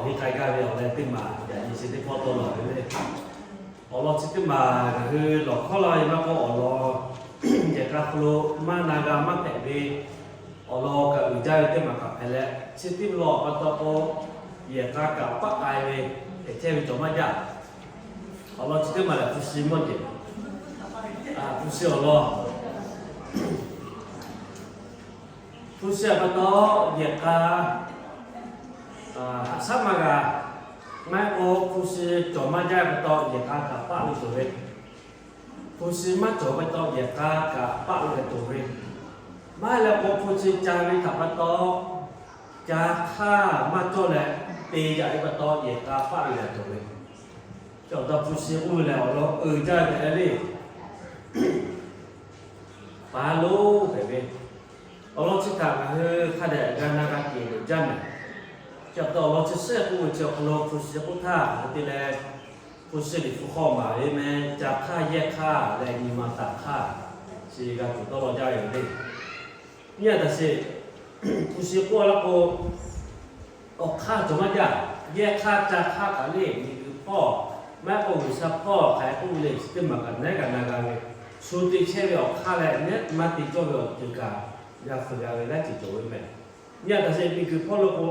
Awˬ viˉ k'ai gaˇ ve awˬ leh teˇ maˬ yaꞈ nyi chi teˇ pawˆ tawˇ lawˬ ve le. Awˬ lawn chi teˇ maˬ ngaˬ hui lawˬ hkawˉ laˇ ve maˇ k'oˆ, awˬ lawn yehˬ k'a hk'aw lo maˇ na g'a maˇ hpehꞈ ve, awˬ lawn kaꞈ uiˍ jaˇ ve teˇ maˬ kaꞈ hpehꞈ leh, chi teˇ lawn pa taw k'o, yehˬ k'a kaꞈ paˆ k'ai ve, hpehꞈ chehˇ ve cawˬ maˇ jaˇ. Awˬ lawn chi teˇ maˬ lehˬ, hpu shi mawˇ jeˬ, hpu shi awˬ lawn. Hpu shi pa taw yehˬ k'a haꞈ shaˉ maˇ g'a. Maˇ heˆ k'o, hpu shi cawˬ maˇ jaˇ pa taw yehˬ k'a kaꞈ paˆ ve cawˬ ve. Hpu shi maˇ cawˬ pa taw yehˬ k'a kaꞈ paˆ ve cawˬ ve. Maˇ heˆ leh k'o, hpu shi ca ve htaꞈ pa taw, ca hk'aˇ maˇ cawˇ leh te yaꞈ ve pa taw yehˬ k'a paˆ ve cawˬ ve. Chi awˬ taw hpu shi k'oˆ ve lehˬ, awˬ lawn uiˍ jaˇ ve hpehꞈ le. Pa lonˉ hpehꞈ ve, awˬ lawn chi htaꞈ ngaˬ hui hk'a dehꞈ g'a na g'a kehˬ loꞈ jaˇ mehˍ. Chi pa taw awˬ lawn chi suhˉ k'oˆ ve chi awˬ hk'aw lo hpu shi k'oˆ htaˇ hk'aˬ hk'e te leh, hpu shi Liꞈ hpu hk'aw maˍ ve meh, ca hk'aˇ yehˇ hk'aˇ leh nyi ma taˍ hk'aˇ, chi g'a tuˬ dawˇ law jaˇ ve yoˬ le. Nyi a taꞈ sheˍ, hpu shi k'oˆ laˇ k'o, awˬ hk'aˇ cawˬ maˇ jaˇ. Yehˇ hk'aˇ ca hk'aˇ kaꞈ le, miˬguiˬ hpawˇ, maˇ heˆ k'o G'uiˬsha hpawˇ hk'aˬ hk'e k'oˆ ve le, chi teˇ maˬ kaꞈ nehˉ g'a na g'a ve, shu te chehˇ ve awˬ hk'aˇ leh nehˉ maˇ te cawˇ ve awˬ ceuˬ kaꞈ g'a hpfuhˇ g'a ve laiˉ ceuˬ cawˬ ve mehˍ. Nyi a taꞈ sheˍ, miˬguiˬ hpawˇ lo k'o,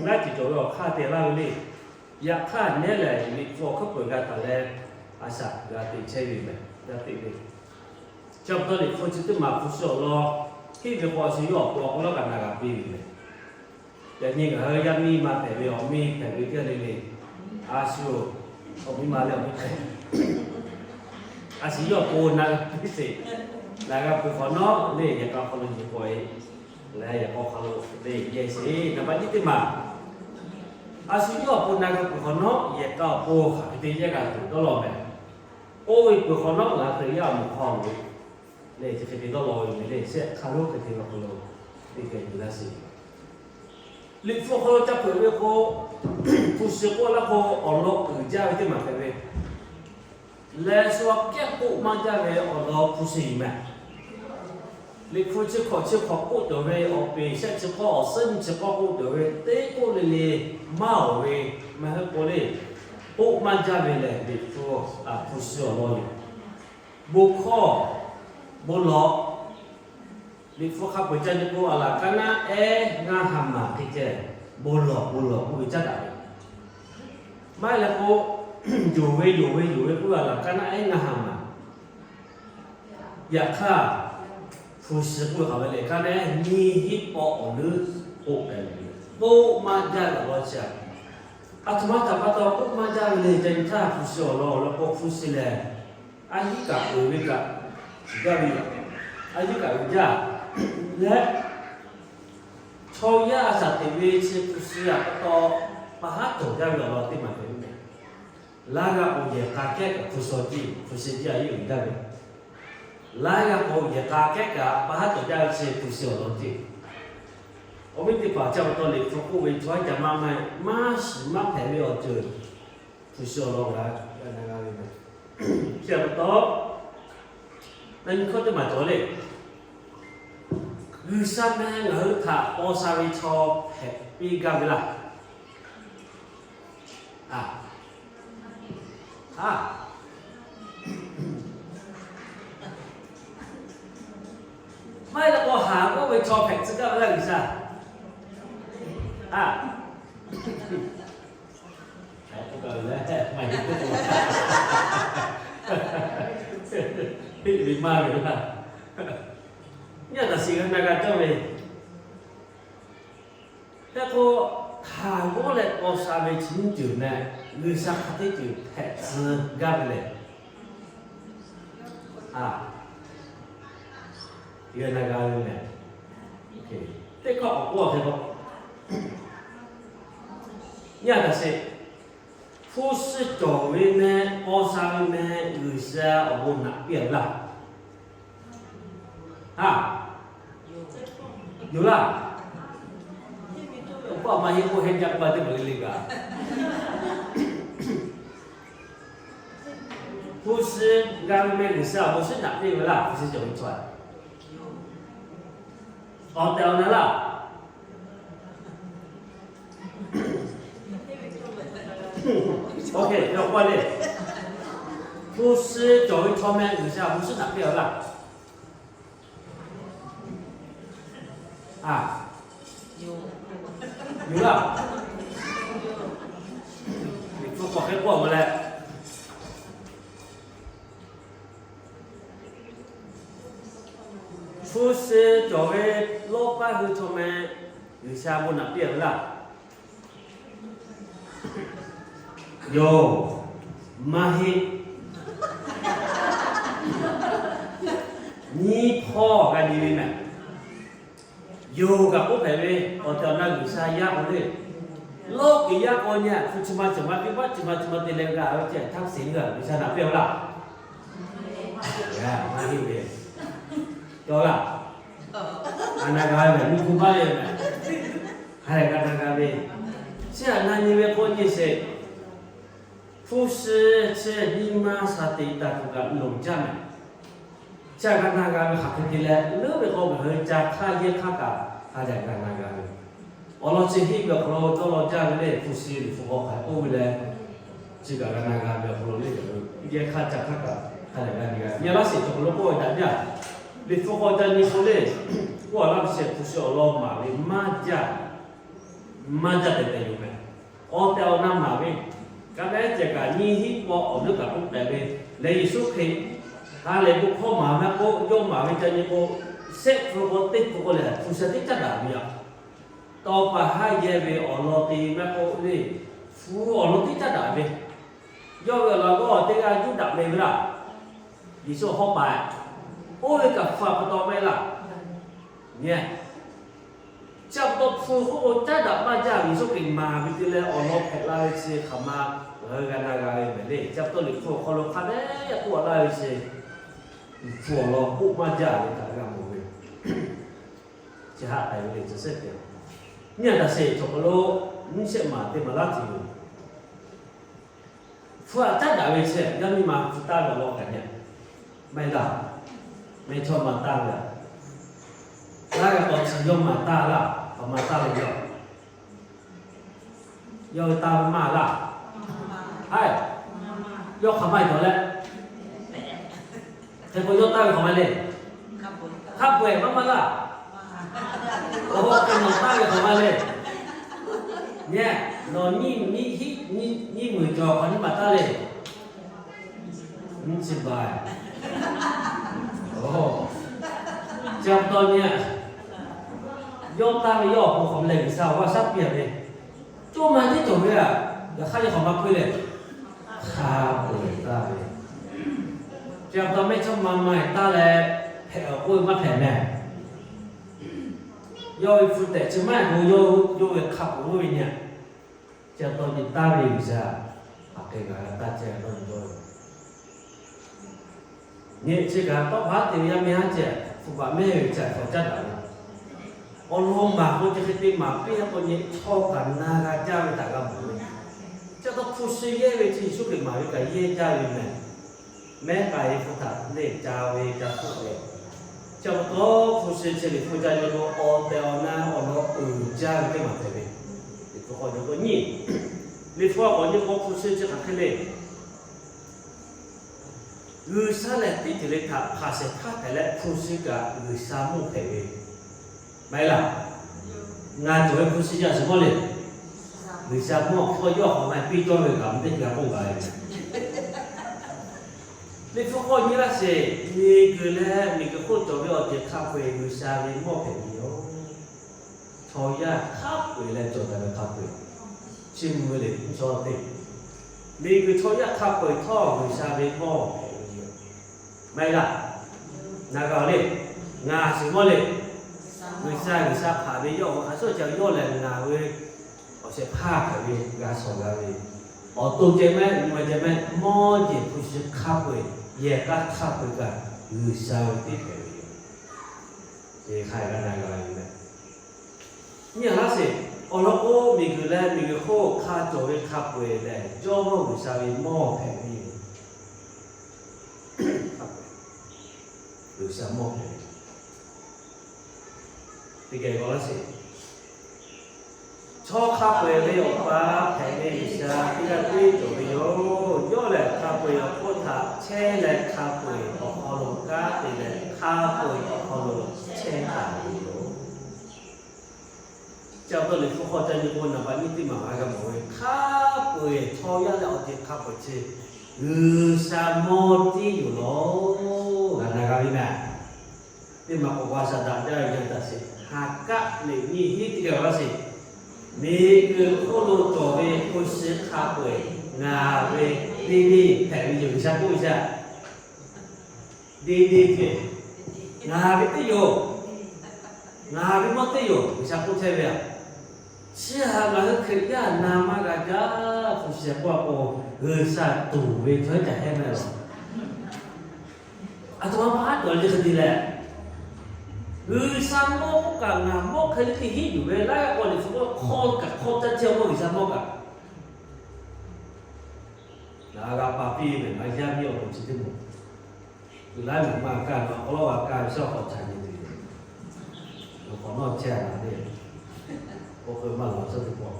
laiˉ ceuˬ cawˬ ve awˬ hk'aˇ te laˇ ve le. Yaꞈ hk'aˇ nehˉ lehˬ, Liꞈ hpu awˬ hk'aw peu g'a taˍ leh, a shaꞈ g'a te chehˇ ve mehˍ, g'a te ve. Chi pa taw Liꞈ hpu chi teˇ maˬ hpu shi awˬ lawn, hiˆ ve k'o a shu yawˇ awˬ pon awˬ hk'aw lo g'a na g'a piˇ ve mehˍ. Yaꞈ nyi ngaˬ hui yaˇ miˇ ma hpehꞈ ve, awˬ miˇ hpehꞈ ve teˇ g'aˇ le le, a shu awˬ miˇ ma leh awˬ miˇ hpehꞈ, a shu yawˇ awˬ pon na g'a piˇ sheˍ. Na g'a peuˬ hk'awꞈ nawˉ le, yehˬ k'a hk'aw lo nyi k'o e, leh yehˬ k'a hk'aw lo le yehˬ sheˍ. Naˍ baꞈ nyiˇ teˇ maˬ, a shu yawˇ awˬ pon na g'a peuˬ hk'awꞈ nawˉ, yehˬ k'a awˬ pon hk'aˬ hk'e te yehˇ g'a tuˬ dawˇ law mehˍ. Oˇ ve peuˬ hk'awꞈ nawˉ ngaˬ hui Hkriꞈ yaˇ awˬ moˍ hk'aw lo le, chi hk'e te dawˇ law ve mehˍ le. Shehˆ hk'a lo hk'e te ve hk'aw lo teˇ geh nyi laˇ sheˍ. Liꞈ hpu hk'aw lo ca peuˬ ve k'o, hpu shi k'oˆ laˇ k'o, awˬ lawn uiˍ jaˇ ve teˇ maˬ hpehꞈ ve, leh shu aꞈ kehˉ k'oˆ maˇ jaˇ ve awˬ lawn hpu shi yoˬ mehˍ. Liꞈ hpu chi hkawꞈ chi hkawꞈ k'oˆ cawˬ ve, awˬ peˍ shehˆ chi k'awˇ, awˬ suhˉ nyi chi k'awˇ k'oˆ cawˬ ve, teˇ k'oˆ le le maˇ awˬ ve, maˇ heˆ k'o le, k'oˆ maˇ jaˇ ve lehˬ, Liꞈ hpu, hpu shi awˬ lawn yoˬ. Bon hkawˇ, bon lawˬ. Liꞈ hpu hk'a peu-eˬ ca nyi k'o, a laˬ kaˉ naˉ ehˉ ngaˇ ha maˬ hk'e ceh, bon lawˬ bon lawˬ k'oˆ ve caˉ daꞈ ve. Maˇ heˆ leh k'o, yonˍ ve yonˍ ve yonˍ ve k'oˆ ve, a laˬ kaˉ naˉ ehˉ ngaˇ ha maˬ. Yaꞈ hk'aˇ, hpu shi k'oˆ ve hk'aˬ ve le, kaˉ naˉ ehˉ nyiˇ hinˉ k'awˇ awˬ leuˉ k'oˆ pehˍ ve, k'oˆ maˇ jaˇ ve awˬ lawn chi a. A htoꞈ ma htaꞈ pa taw k'oˆ maˇ jaˇ ve le, ca nyi htaˇ hpu shi awˬ lawn awˬ lawn k'o, hpu shi lehˬ, a yiˉ kaꞈ uiˍ ve kaꞈ shiˍ gaˇ ve yoˬ. A yiˉ kaꞈ uiˍ jaˇ leh, chaw yaˇ a shaꞈ teꞈ ve chi hpu shi a pa taw, pa haˉ cawˬ jaˇ ve awˬ lawn teˇ maˬ hpehꞈ ve mehˍ. Laˇ g'a k'o yehˬ k'a kehˉ kaꞈ hpu shi jiˇ, hpu shi jiˇ a yiˉ uiˍ jaˇ ve. Laˇ g'a k'o yehˬ k'a kehˉ kaꞈ pa haˉ cawˬ jaˇ ve chi hpu shi awˬ lawn teˇ. Awˬ viˉ teˇ hpaˍ, chi pa taw Liꞈ hpu k'oˆ ve chaw haˉ ca maˇ maˇ maˇ shiˍ maˇ hpehꞈ ve awˬ ceuˬ, hpu shi awˬ lawn g'a na g'a ve mehˍ. Chi pa taw, na nyi hkawˇ teˇ maˬ cawˬ le. G'uiˬsha meh ngaˬ hui htaꞈ paw sha ve chaw hpehꞈ piˇ gaˇ ve laˇ. A, a, maˇ heˆ leh k'o, haˍ k'oˆ ve chaw hpehꞈ tcuh gaˇ ve laˇ G'uiˬsha. A, haˍ k'oˆ gaˇ ve leh maˇ heˆ k'oˆ ve, heˆ ve maˇ ve laˇ. Nyi a taꞈ shiˍ g'a na g'a cawˇ ve. Hk'e k'o, hk'aˬ g'awˇ leh paw sha ve chi nyiˇ ceuˬ meh, G'uiˬsha hk'aˬ teˇ ceuˬ hpehꞈ tcuh gaˇ ve lehˬ, a, g'a na g'a ve meh. Teˇ hkawˇ k'awꞈ k'oˆ a hk'e k'o, nyi a taꞈ sheˍ, hpu shi cawˬ ve meh, paw sha ve meh, G'uiˬsha awˬ bon naꞈ piˇ a ve laˇ. A, yoˬ laˇ. Awˬ pa awˬ ma yeˇ k'oˆ heh jaˇ k'oˆ a teˇ hpaˍ le le kaꞈ, hpu shi g'a ve meh G'uiˬsha awˬ bon shiˉ naꞈ piˇ ve laˇ, hpu shi cawˬ ve chaw. Awˬ tehˬ awˬ na laˇ. Hpu shi cawˬ ve chaw meh G'uiˬsha bon shiˉ naꞈ piˇ-a laˇ. Yoˬ laˇ. Liꞈ hpu k'awꞈ hk'e k'oˆ ve leh, hpu shi cawˬ ve lawˇ paˇ hui chaw meh G'uiˬsha bon naꞈ piˇ-a ve laˇ. Yoˬ, maˇ heˆ. Nyiˇ hpawˇ g'a nyi ve mehˬ. Yoˬ kaꞈ k'oˆ hpehꞈ ve, awˬ tehˬ awˬ na G'uiˬsha yaˇ k'o le. Lawˇ kiˬ yaˇ k'o nyi-a, hpu chi ma cawˬ ma teˇ baˆ chi ma chi ma te leh g'a ve ceh htaˇ seˍ g'a G'uiˬsha naꞈ piˇ-a ve laˇ. Maˇ heˆ ve, cawˬ laˇ. G'a na g'a ve mehˬ, nyi hpu maˇ le mehˬ. Hk'a dehꞈ g'a na g'a ve, chi htaꞈ na nyi ve k'o nyi sheˍ. Hpu shi chi nyi ma shaˍ teꞈ taˍ tuˬ kaꞈ lonˍ jaˇ mehˬ. Chi htaꞈ g'a na g'a ve hk'aˬ hk'e te leh leuˉ ve k'o, ngaˬ hui ca hk'aˇ yehˇ hk'aˇ kaꞈ hk'a dehꞈ g'a na g'a ve. Awˬ lawn chi henˇ ve awˬ hk'aw lo dawˇ law jaˇ ve le, hpu shi Liꞈ hpu k'awꞈ hk'aˬ k'oˆ ve leh, chi kaꞈ g'a na g'a ve awˬ hk'aw lo le, yehˇ hk'aˇ ca hk'aˇ kaꞈ hk'a dehꞈ g'a nyi g'a. Nyi laˇ sheˍ, cawˬ hk'aw lo k'oˆ ve daꞈ jaˇ. Liꞈ hpu k'awꞈ ca nyi k'o le, k'oˆ a laˇ ve sheˍ, hpu shi awˬ lawn maˍ ve maˇ jaˇ. Maˇ jaˇ tehꞈ tehꞈ yoˬ mehˬ. Awˬ tehˬ awˬ na maˍ ve, ka mehˉ ceh kaꞈ nyiˇ hinˉ paw awˬ nuˇ kaꞈ k'oˆ pehꞈ ve, leh Yeˍsuˆ Hkriꞈ ha lehˬ bon hkawˇ maˍ maˇ k'oˆ, yawˇ maˍ ve ca nyi k'o, shehˆ hpu k'o teˇ hpu k'o lehˬ hpu shi teˇ caˉ daꞈ ve yoˬ. Tawˇ pa haˉ yehˇ ve awˬ lawn te maˇ k'oˆ le, hpu awˬ lawn teˇ caˉ daꞈ ve. Yawˇ ve awˬ lawn k'o teˇ g'aˇ juˇ daꞈ meh ve laˇ. Yeˍsuˆ hawˉ paˍ, oˇ ve kaꞈ hpu pa taw maˇ heˆ laˇ. Nyi, chi pa taw hpu k'oˆ k'o caˉ daꞈ maˇ jaˇ. Yeˍsuˆ Hkriꞈ maˍ ve te leh awˬ lawn hpehꞈ la ve chi hk'aˬ ma ngaˬ hui g'a na g'a ve mehˬ le. Chi pa taw Liꞈ hpu awˬ hk'aw lo hk'a dehꞈ k'oˆ a laˇ ve chi, hpu awˬ lawn k'oˆ maˇ jaˇ ve htaꞈ g'a mawˬ ve. Chi haꞈ k'ai ve le, chi sehˉ te. Nyi a daꞈ sheˍ, cawˬ hk'aw lo nyiˇ shehˆ maˍ te maˍ laˇ tuˬ yoˬ. Hpu htaꞈ caˉ daꞈ ve chi yaˇ miˇ ma hpu taˇ ve awˬ lawn kaꞈ nyi, maˇ heˆ laˇ. Mehˇchawˇma taˇ ve, laˇ g'a k'awꞈ chi yawˇ maˍ taˇ laˇ, k'awꞈ maˍ taˇ ve yoˬ. Yawˇ ve taˇ ve maˇ laˇ. Haiˬ, yawˇ hk'aˬ ma cawˬ leh, hk'e k'o yawˇ taˇ ve hk'aˬ ma le. Hk'a peu-eˬ maˇ maˇ laˇ. Oˇ, hk'e nawˬ taˇ ve hk'aˬ ma le. Nyi, nawˬ nyiˇ, nyiˇ hiˆ, nyiˇ, nyiˇ meuˬ cawˬ hk'aˬ nyiˇ maˬ taˇ le. Nyiˇ chi baˬ. Oˇ, chi pa taw nyi, yawˇ taˇ ve yawˇ awˬ pon hk'aˬ ma leh G'uiˬsha awˬ g'aˇ shaˉ piˇ a ve. Cawˇ ma teˇ cawˬ ve a, yaꞈ hk'aˇ yawˇ hk'aˬ ma hk'oˆ leh, hk'a peu-eˬ taˇ ve. Chi pa taw mehˇchawˇma ma taˇ leh hpehꞈ awˬ k'oˆ ve maˇ hpehꞈ mehˬ. Yawˇ ve hpu tehꞈ chi maˇ heˆ k'o, yawˇ, yawˇ ve hk'a peu-eˬ oˇ ve nyi a. Chi pa taw nyi taˇ ve G'uiˬsha, hk'aˬ hk'e ngaˬ g'a taˇ ceh dawˇ nyi dawˇ ve. Nyi chi kaꞈ tawˇ hpaˇ te ve yaˇ miˇ haˉ ceh, hpu baꞈ mehˇ ve chi htaꞈ k'awꞈ caˉ daꞈ ve. Awˬ lawn maˍ k'o chi hk'e te maˍ piˇ a k'o nyi, chaw kaꞈ na g'a jaˇ ve htaꞈ g'a mawˬ ve. Chi pa taw hpu shi yehˇ ve chi Yeˍsuˆ Hkriꞈ maˍ ve kaꞈ yehˇ jaˇ ve mehˬ. Mehˉ k'ai ve hpu htaꞈ lehˬ ca ve ca hpfuhˆ ve. Chi pa taw hpu shi chi Liꞈ hpu ca nyi k'o, awˬ tehˬ awˬ na awˬ lawn uiˍ jaˇ ve teˇ maˬ hpehꞈ ve. Liꞈ hpu k'awꞈ nyi k'o nyi, Liꞈ hpu k'awꞈ nyi k'o hpu shi chi hk'aˬ hk'e le. G'uiˬsha lehˬ teˇ ceuˬ le htaꞈ hpanˍ shehˍ hpaˇ hpehꞈ leh hpu shi kaꞈ G'uiˬsha mawˇ hpehꞈ ve. Maˇ heˆ laˇ. Ngaˬ cawˬ ve hpu shi yaˇ shiˍ mawˇ le. G'uiˬsha mawˇ hk'aw yawˇ hk'awꞈ ma piˇ cawˇ ve kaꞈ mvuhˇ teˇ g'a k'oˆ gaˬ ve. Liꞈ hpu k'awꞈ nyi laˇ sheˍ, miˬguiˬ leh miˬguiˬ hk'oˆ cawˬ ve awˬ ceuˬ hk'a peu-eˬ G'uiˬsha ve mawˇ hpehꞈ ve yoˬ. Chaw yaˇ hk'a peu-eˬ leh cawˬ taˍ ve hk'a peu-eˬ, chi mvuh ve le chaw teˇ, miˬguiˬ chaw yaˇ hk'a peu-eˬ htawˇ G'uiˬsha ve mawˇ hpehꞈ ve yoˬ. Maˇ heˆ laˇ. Ngaˬ g'a le, ngaˬ shiˍ mawˇ le. G'uiˬsha, G'uiˬsha hpanˍ ve yawˇ awˬ hk'aˬ suhˉ ca yawˇ lehˬ ngaˬ ve awˬ shehˍ hpaˇ hpehꞈ ve g'a shawˍ g'a ve. Awˬ to ceh mehˆ, nyi ma ceh mehˆ, mawˇ jeˬ hpu shi hk'a peu-eˬ, yehˬ k'aˇ hk'a peu-eˬ kaꞈ G'uiˬsha ve teˇ hpehꞈ ve yoˬ. Hk'aˬ hk'e g'a na g'a ve mehˬ. Nyi a laˇ sheˍ, awˬ lawn k'o miˬguiˬ leh miˬguiˬ hk'oˆ hk'a cawˬ ve hk'a peu-eˬ lehˬ Jawˇmawˇ G'uiˬsha ve mawˇ hpehꞈ ve yoˬ. G'uiˬsha mawˇ hpehꞈ ve, teˇ geh g'aw laˇ sheˍ. Chaw hk'a peu-eˬ ve Awˬ pa hpehꞈ ve G'uiˬsha teˇ g'aˇ teˇ cawˬ ve yoˬ. Yawˇ lehˬ hk'a peu-eˬ awˬ hk'oˆ htaꞈ chehˇ leh, hk'a peu-eˬ awˬ hk'aw lo kanˉ te leh, hk'a peu-eˬ awˬ hk'aw lo chehˇ taˍ ve yoˬ. Chi pa taw Liꞈ hpu hk'aw ca nyi k'o, naˍ baꞈ nyiˇ teˇ maˬ a g'a mawˬ ve, hk'a peu-eˬ chaw yaˇ leh awˬ ceuˬ hk'a peu-eˬ chi G'uiˬsha mawˇ tiˉ yoˬ lawˬ. G'a na g'a ve mehˍ. Teˇ maˬ k'awꞈ g'a shaˍ daꞈ jaˇ ve yaˇ taˍ sheˍ, ha kaˆ leh nyiˇ hinˉ teˇ g'aˇ laˇ sheˍ. Miˬguiˬ hk'oˆ lo cawˬ ve hpu shi hk'a peu-eˬ ngaˬ ve deˇ deˇ hpehꞈ ve yoˬ, G'uiˬsha k'oˆ ve chi. Deˇ deˇ hpehꞈ, ngaˬ ve teˇ yoˬ. Ngaˬ ve mawˇ teˇ yoˬ, G'uiˬsha k'oˆ chehˇ ve a. Chi htaꞈ ngaˬ hui Hkriꞈ yaˇ na maˇ g'a gaˇ, hpu shi k'oˆ a k'o, G'uiˬsha tuˬ ve chaw yaˇ ca hehˉ maˇ heˆ lawˬ. Aˬ htoꞈ ma maˇ cawˬ le hk'e te leh, G'uiˬsha mawˇ k'oˆ kaꞈ ngaˬ mawˇ hk'e le te hiˉ yuˬ ve laˇ k'o, Liꞈ hpu hk'aw kaꞈ hk'aw caˇ chehˇ mawˇ G'uiˬsha mawˇ kaꞈ. Ngaˬ g'a pa piˇ ve ngaˬ yaˇ miˇ awˬ bon chi teˇ moˍ, uiˍ laiˉ miˬ ma kaˇ ve awˬ hk'aw lo g'a kaˇ ve shaˉ hk'awꞈ ca nyi tuˬ yoˬ. Awˬ hk'awꞈ nawˉ chehˇ a le. K'o hk'e maˇ lawˬ shaˉ teˇ pawˆ.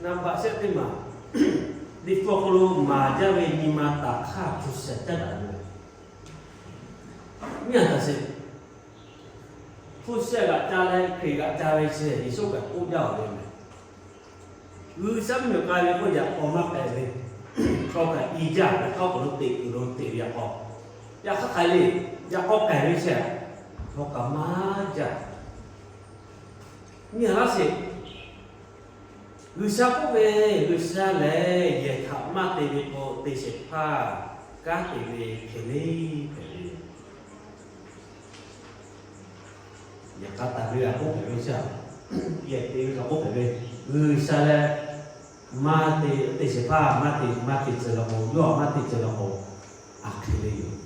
Naˍ baꞈ shehˆ teˇ maˬ, Liꞈ hpu awˬ hk'aw lo maˍ jaˇ ve nyi ma taˍ hk'aˇ hpu shi caˇ daꞈ ve. Nyi a taˍ sheˍ. Hpu shi g'aꞈ ca leh Hkriꞈ g'aꞈ ca ve chi Yeˍsuˆ kaꞈ k'oˆ jaˇ ve mehˍ. G'uiˬsha mvuhˇmiˬ k'ai ve k'oˆ yaꞈ k'aw maˇ k'ai ve, chaw kaꞈ i jaˇ ve hk'aˇ k'awꞈ lo teꞈ kuiˬ lo teꞈ ve yaꞈ k'aw, yaꞈ hk'aˇ hk'aˬ le, yaꞈ k'aw k'ai ve chi, chaw kaꞈ maˇ jaˇ. Nyi a laˇ sheˍ. G'uiˬsha k'oˆ ve, G'uiˬsha lehˬ yehˬ htaꞈ maˇ te ve k'o, te shehˍ hpaˇ kanˉ te ve hk'e le hpehꞈ ve yoˬ. Yaꞈ hk'aˇ taˍ ve a k'oˆ hpehꞈ ve chi a, yehˬ te ve a k'oˆ hpehꞈ ve, G'uiˬsha leh maˇ te, te shehˍ hpaˇ maˇ te, maˇ te tcuh la k'o, yawˇ maˇ te tcuh la k'o, a hk'e le yoˬ.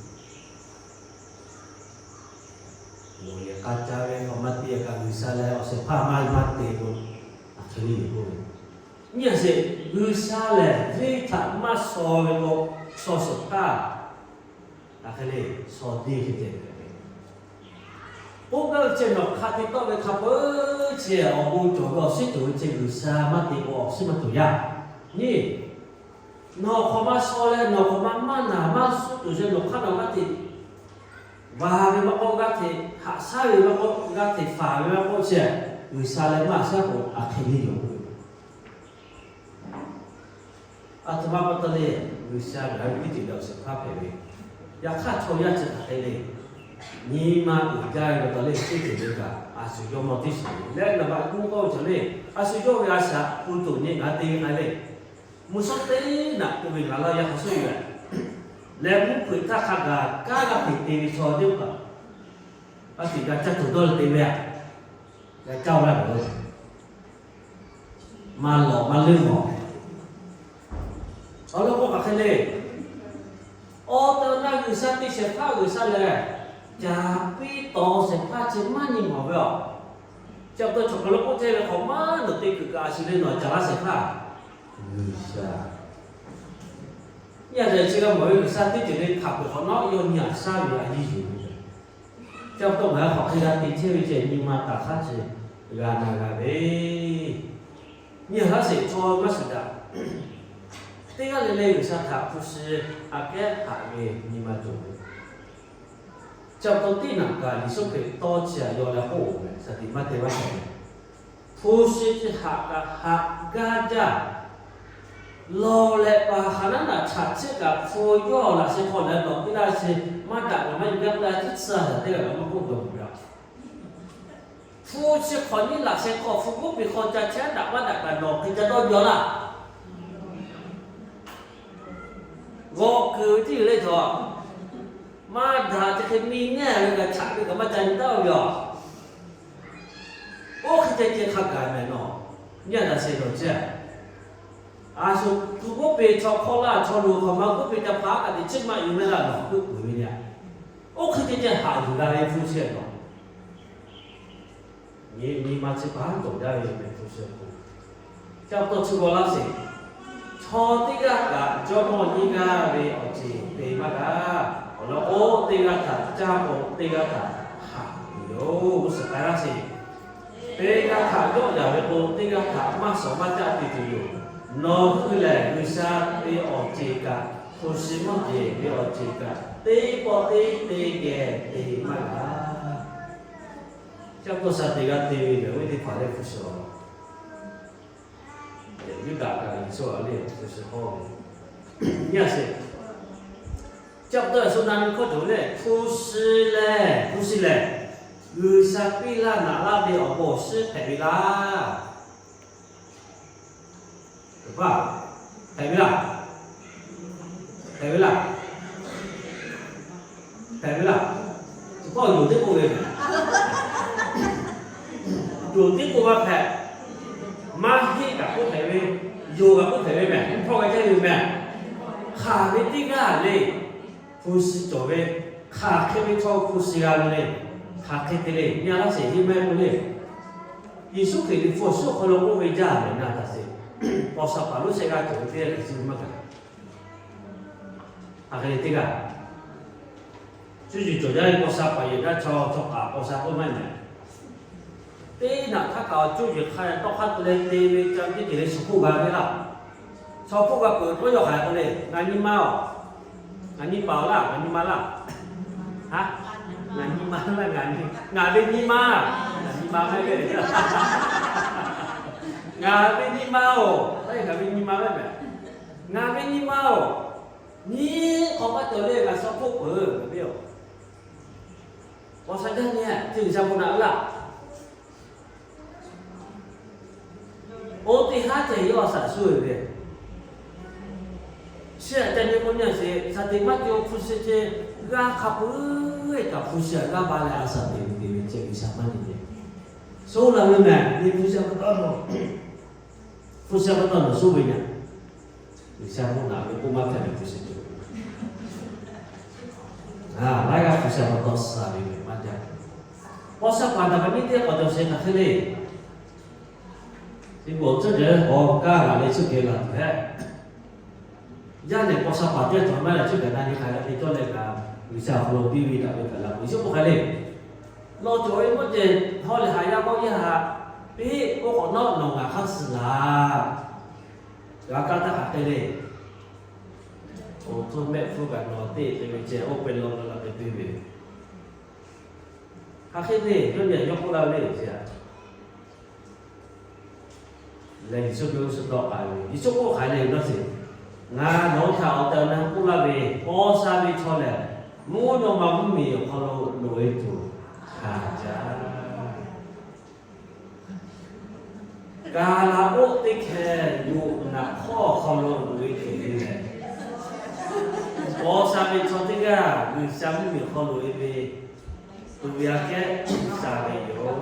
Yehˬ k'a ca ve k'awꞈ maˇ te kaꞈ, G'uiˬsha leh awˬ shehˍ hpaˇ maˇ maˇ te k'o, a hk'e le yoˬ k'oˆ ve. Nyi a sheˍ, G'uiˬsha lehˬ venˇ htaꞈ maˇ shaw ve k'o, shaw shehˍ hpaˇ a hk'e le shaw deˇ hk'e te ve. K'oˆ gaˇ ve chi nawˬ hk'a te tawˆ ve hk'a peu-eˬ chi awˬ bon cawˬ ve awˬ shinˉ cawˬ ve chi G'uiˬsha maˇ te k'o awˬ shinˉ maˇ cawˬ yaˇ. Nyi, nawˬ hk'awꞈ ma shaw leh nawˬ hk'awꞈ ma maˇ naˬ maˇ suhˉ tuˬ sheˍ, nawˬ hk'aˇ nawˬ g'aˇ hteꞈ va ve maˇ k'oˆ, g'aˇ hteꞈ haꞈ shaˉ ve maˇ k'oˆ, g'aˇ hteꞈ faˍ ve maˇ k'oˆ chi, G'uiˬsha leh maˇ shaˉ k'o a hk'e le yoˬ. A htoꞈ ma pa taw le, G'uiˬsha ngaˬ hui ve teˇ ceuˬ le awˬ shehˍ hpaˇ hpehꞈ ve, yaꞈ hk'aˇ chaw yaˇ chi hk'aˬ hk'e le, nyi ma uiˍ jaˇ ve pa taw le, teˇ ceuˬ le kaꞈ a shu yawˇ mawˇ teˇ shaˍ le leh naˍ baꞈ k'oˆ k'oˆ ve chaw le, a shu yawˇ ve a shaꞈ hpu toꞈ nyi ngaˬ te ve k'ai le, mvuhˇ shawˉ teˇ naꞈ k'oˆ ve ngaˬ laˇ yaˇ hk'a shuˉ yoˬ leh, mvuhˇ hpeuꞈ htaˇ hk'a gaˬ kanˉ g'a hteꞈ te ve chaw teˇ hpaˍ, a hteꞈ g'a caˇ tuˬ dawˇ leh te ve a, g'a caˇ laˇ ve, maˇ lawˬ maˇ leuˆ mawˬ. Awˬ lawn k'o hk'aˬ hk'e le, awˬ tehˬ awˬ na G'uiˬsha te shehˍ hpaˇ G'uiˬsha lehˬ, caˍ piˇ tawˍ shehˍ hpaˇ chi maˇ nyi mawˬ ve a. Chi pa taw chaw hk'aˬ lo k'oˆ chehˇ ve, hk'awꞈ maˇ nawˬ te kuiˬ kaꞈ a shu le, nawˬ caˍ laˇ shehˍ hpaˇ G'uiˬsha. Nyi a lehˬ chi g'a mawˬ ve G'uiˬsha teˇ ceuˬ le htaꞈ peuˬ hk'awꞈ nawˉ yawˇ nyi a shaˉ ve a yiˇ yuˬ ve. Chi pa taw ngaˬ hui hk'aˬ hk'e g'a te chehˇ ve ceh nyi ma taˍ hk'aˇ chi g'a na g'a ve. Nyi a laˇ sheˍ, chaw maˇ shuˍ daꞈ. Teˇ g'aˇ le le G'uiˬsha htaꞈ hpu shi aꞈ kehˉ haꞈ ve nyi ma cawˬ ve. Chi pa taw teˇ naꞈ kaꞈ Yeˍsuˆ Hkriꞈ tawˇ chi aꞈ yaw leh k'oˆ ve, shaˍ tiꞈ maˇ te maˇ hpehꞈ ve, hpu shi chi haꞈ kaꞈ haꞈ gaˇ jaˇ. Lawˬ leh paˍ haˍ naˉ naꞈ htaꞈ chiˇ kaꞈ hpu yawˇ laꞈ sheh hk'aw leh nawˬ piˇ laˇ chi maˇ daꞈ kaꞈ maˇ yuˬ gaˇ k'oˆ leh, teˇ tcuh a shaˍ teˇ g'aˇ kaꞈ maˇ k'oˆ dawˬ mawˬ ve a. Hpu chi hk'awꞈ nyiˇ laꞈ sheh hk'aw hpu g'oˉ peˬ hk'aw ca chehˇ daꞈ maˇ daꞈ kaꞈ nawˬ hk'e ca dawˇ jaw laˇ. G'awˬ kuiˬ ve tiˉ yoˬ le chaw. Maˇ daꞈ chi hk'e miˬ neˇ ve kaꞈ chaꞈ ve kaꞈ maˇ ca nyi taˉ ve a. Oˇ hk'e ceh ceh hk'a gaˬ mehˍ nawˬ, nyi a daꞈ sheˍ nawˬ ceh. A shu hpu g'oˉ peˬ chaw hk'awˇ laˇ chaw loˬ hk'aˬ ma g'oˉ peˬ ca hpaˇ kaꞈ teꞈ chiˉ maˇ yuˬ mehˍ laˇ nawˬ heuˆ kuiˬ ve le a. Oˇ hk'e ceh ceh haꞈ yuˬ la ve hpu shehˍ nawˬ. Nyi nyi ma chi pa haˉ cawˬ jaˇ ve mehˍ hpu shehˍ k'o, ca taw chi g'aw laˇ sheˍ. Chaw teˇ g'aˇ kaꞈ jawˇmawˇ nyiˇ g'aˇ ve awˬ ceˬ te maˇ g'a. Awˬ lawn k'o, teˇ g'aˇ htaꞈ caˇ k'o teˇ g'aˇ htaꞈ haꞈ tuˬ yoˬ. G'uˇ suhˍ k'ai laˇ sheˍ. Teˇ g'aˇ htaꞈ yawˆ yaˍ ve k'o, teˇ g'aˇ htaꞈ maˇ shawˍ maˇ caˆ te tuˬ yoˬ. Nawˬ hui lehˬ, G'uiˬsha ve awˬ ceˬ kaꞈ, hpu shi mawˇ jeˬ ve awˬ ceˬ kaꞈ, teˇ pawˆ teˇ te geh te maˇ g'a. Chi pa taw shaˍ tiꞈ g'a te ve lehˬ, oˇ ve teˇ hpaˍ lehˬ hpu shi awˬ, Yuˇdaꞈ kaꞈ Yeˍsuˆ a lehˬ hpu shi hawˇ ve, nyi a sheˍ. Chi pa taw shu na nyi hkawˇ cawˬ ve lehˬ, hpu shi lehˬ, hpu shi lehˬ, G'uiˬsha piˇ laˇ naꞈ laˇ ve awˬ bon awˬ shinˉ hpehꞈ ve laˇ. Hpehꞈ ve laˇ. Hpehꞈ ve laˇ. Hpehꞈ ve laˇ. Chi hkawˇ yonˍ teˇ k'oˆ ve, yonˍ teˇ k'oˆ maˇ hpehꞈ. Maˇ heˆ kaꞈ k'oˆ hpehꞈ ve, yonˍ kaꞈ k'oˆ hpehꞈ ve mehˬ, hpawˇ g'a jaˇ ve mehˬ. Hk'aˬ ve teˇ g'aˇ le, hpu shi cawˬ ve, hk'aˬ hk'e ve chaw hpu shi g'a ve le. Hk'aˬ hk'e te le, nyi a laˇ sheˍ, nyi mehˆ k'oˆ le. Yeˍsuˆ Hkriꞈ ve hpu awˬ shinˉ awˬ hk'aw lo k'oˆ ve jaˇ mehˬ na taˍ sheˍ. Paw sha paˍ lonˉ shehˆ g'aˇ cawˬ ve teˇ g'aˇ hk'e chi maˇ gaˬ. Hk'aˬ hk'e le teˇ g'aˇ, cuˇ yiˍ cawˬ jaˇ ve paw sha paˍ yehˬ g'aˇ chaw, chaw kaꞈ paw sha k'oˆ maˇ mehˬ. Teˇ naꞈ hk'aˇ kaꞈ cuˇ yiˍ hk'a tawˇ hk'aˇ te leh te ve ca teˇ ceuˬ le, chaw hpoˆ g'a ve laˇ. Chaw hpoˆ g'a peuˬ k'oˆ yawˇ hk'aˬ hk'e le, ngaˬ nyi ma-oˬ, ngaˬ nyi paˍ awˬ laˇ, ngaˬ nyi ma laˇ. Ha, ngaˬ nyi ma laˇ, ngaˬ nyi, ngaˬ ve nyi ma, ngaˬ nyi ma maˇ heˆ ve. Ngaˬ ve nyi ma-oˬ, ngaˬ ve nyi ma maˇ mehˬ. Ngaˬ ve nyi ma-oˬ, nyi hk'awꞈ maˇ cawˬ le, ngaˬ chaw hpoˆ peuˬ ve yoˬ. Paw sha jaˇ nyi, chi G'uiˬsha bon naꞈ ve laˇ. Oˇ teˇ haˉ ceh yawˇ a shaꞈ shuˍ ve, chi aꞈ ca nyi k'o nyi a sheˍ, shaˍ tiꞈ maˇ te-o, hpu shi ceh g'aˇ hk'a peu-eˬ kaꞈ hpu shi aꞈ g'aˇ ba leh a shaꞈ teꞈ ve te ve ceh G'uiˬsha maˇ nyi ve. Soˉ la ve mehˬ, nyi hpu shi pa taw nawˬ, hpu shi pa taw nawˬ soˉ ve nyi. G'uiˬsha bon naꞈ ve k'oˆ maˇ hpehꞈ ve hpu shi cawˬ. Laiˉ g'aˇ hpu shi pa taw shaˍ ve mehˬ maˇ jaˇ. Paw sha paˍ daꞈ ve nyiˇ teˇ k'awꞈ cawˬ sheˍ hk'aˬ hk'e le. Teˇ pawˆ tcuhˉ jehˬ k'awꞈ kaˇ laˬ leh chi hk'e laˬ tuˬ hehˉ. Yaˇ nehˬ paw sha paˍ teˇ cawˬ maˇ leh chi kaꞈ na nyi hk'aˬ hk'e te cawˇ leh kaꞈ, G'uiˬsha awˬ hk'aw lo piˇ ve daꞈ ve kaꞈ la peuˬ. Yeˍsuˆ k'oˆ hk'a le, lawˬ cawˬ ve mawˇ ceh hawˇ lehˬ haꞈ yaˇ k'awˇ yaˇ haꞈ piˇ, oˇ k'awꞈ nawˉ nawˬ ngaˬ hk'aˇ suh laˬ. G'a kaˇ htaˇ hk'aˬ hk'e le. Oˬ, hto mehˆ hpfuhˇ kaꞈ nawˬ teˇ te ve ceh oˇ pehˬ law la la te piˇ ve. Hk'aˬ hk'e le, yawˇ nyi yawˇ k'oˆ laˇ ve le ce a. Lehˬ Yeˍsuˆ ve g'uˇ suhˍ tawˆ k'ai ve, Yeˍsuˆ k'oˆ hk'aˬ le, nawˬ sheˍ, ngaˬ nawˬ hui htaꞈ awˬ tehˬ awˬ na k'oˆ laˇ ve, paw sha ve chaw lehˬ, mvuhˇ naw ma mvuhˇmiˬ awˬ hk'aw lo loꞈ-e tuˬ hkanˍ jaˇ. Kaˍlaˍoˆ teˇ hkeh yoˬ naꞈ hk'awˇ awˬ hk'aw lo loꞈ-e tuˬ ve lehˬ, paw sha ve chaw teˇ g'aˇ G'uiˬsha mvuhˇmiˬ awˬ hk'aw loꞈ-e ve, tuꞈ ve aꞈ kehˉ sha ve yoˬ.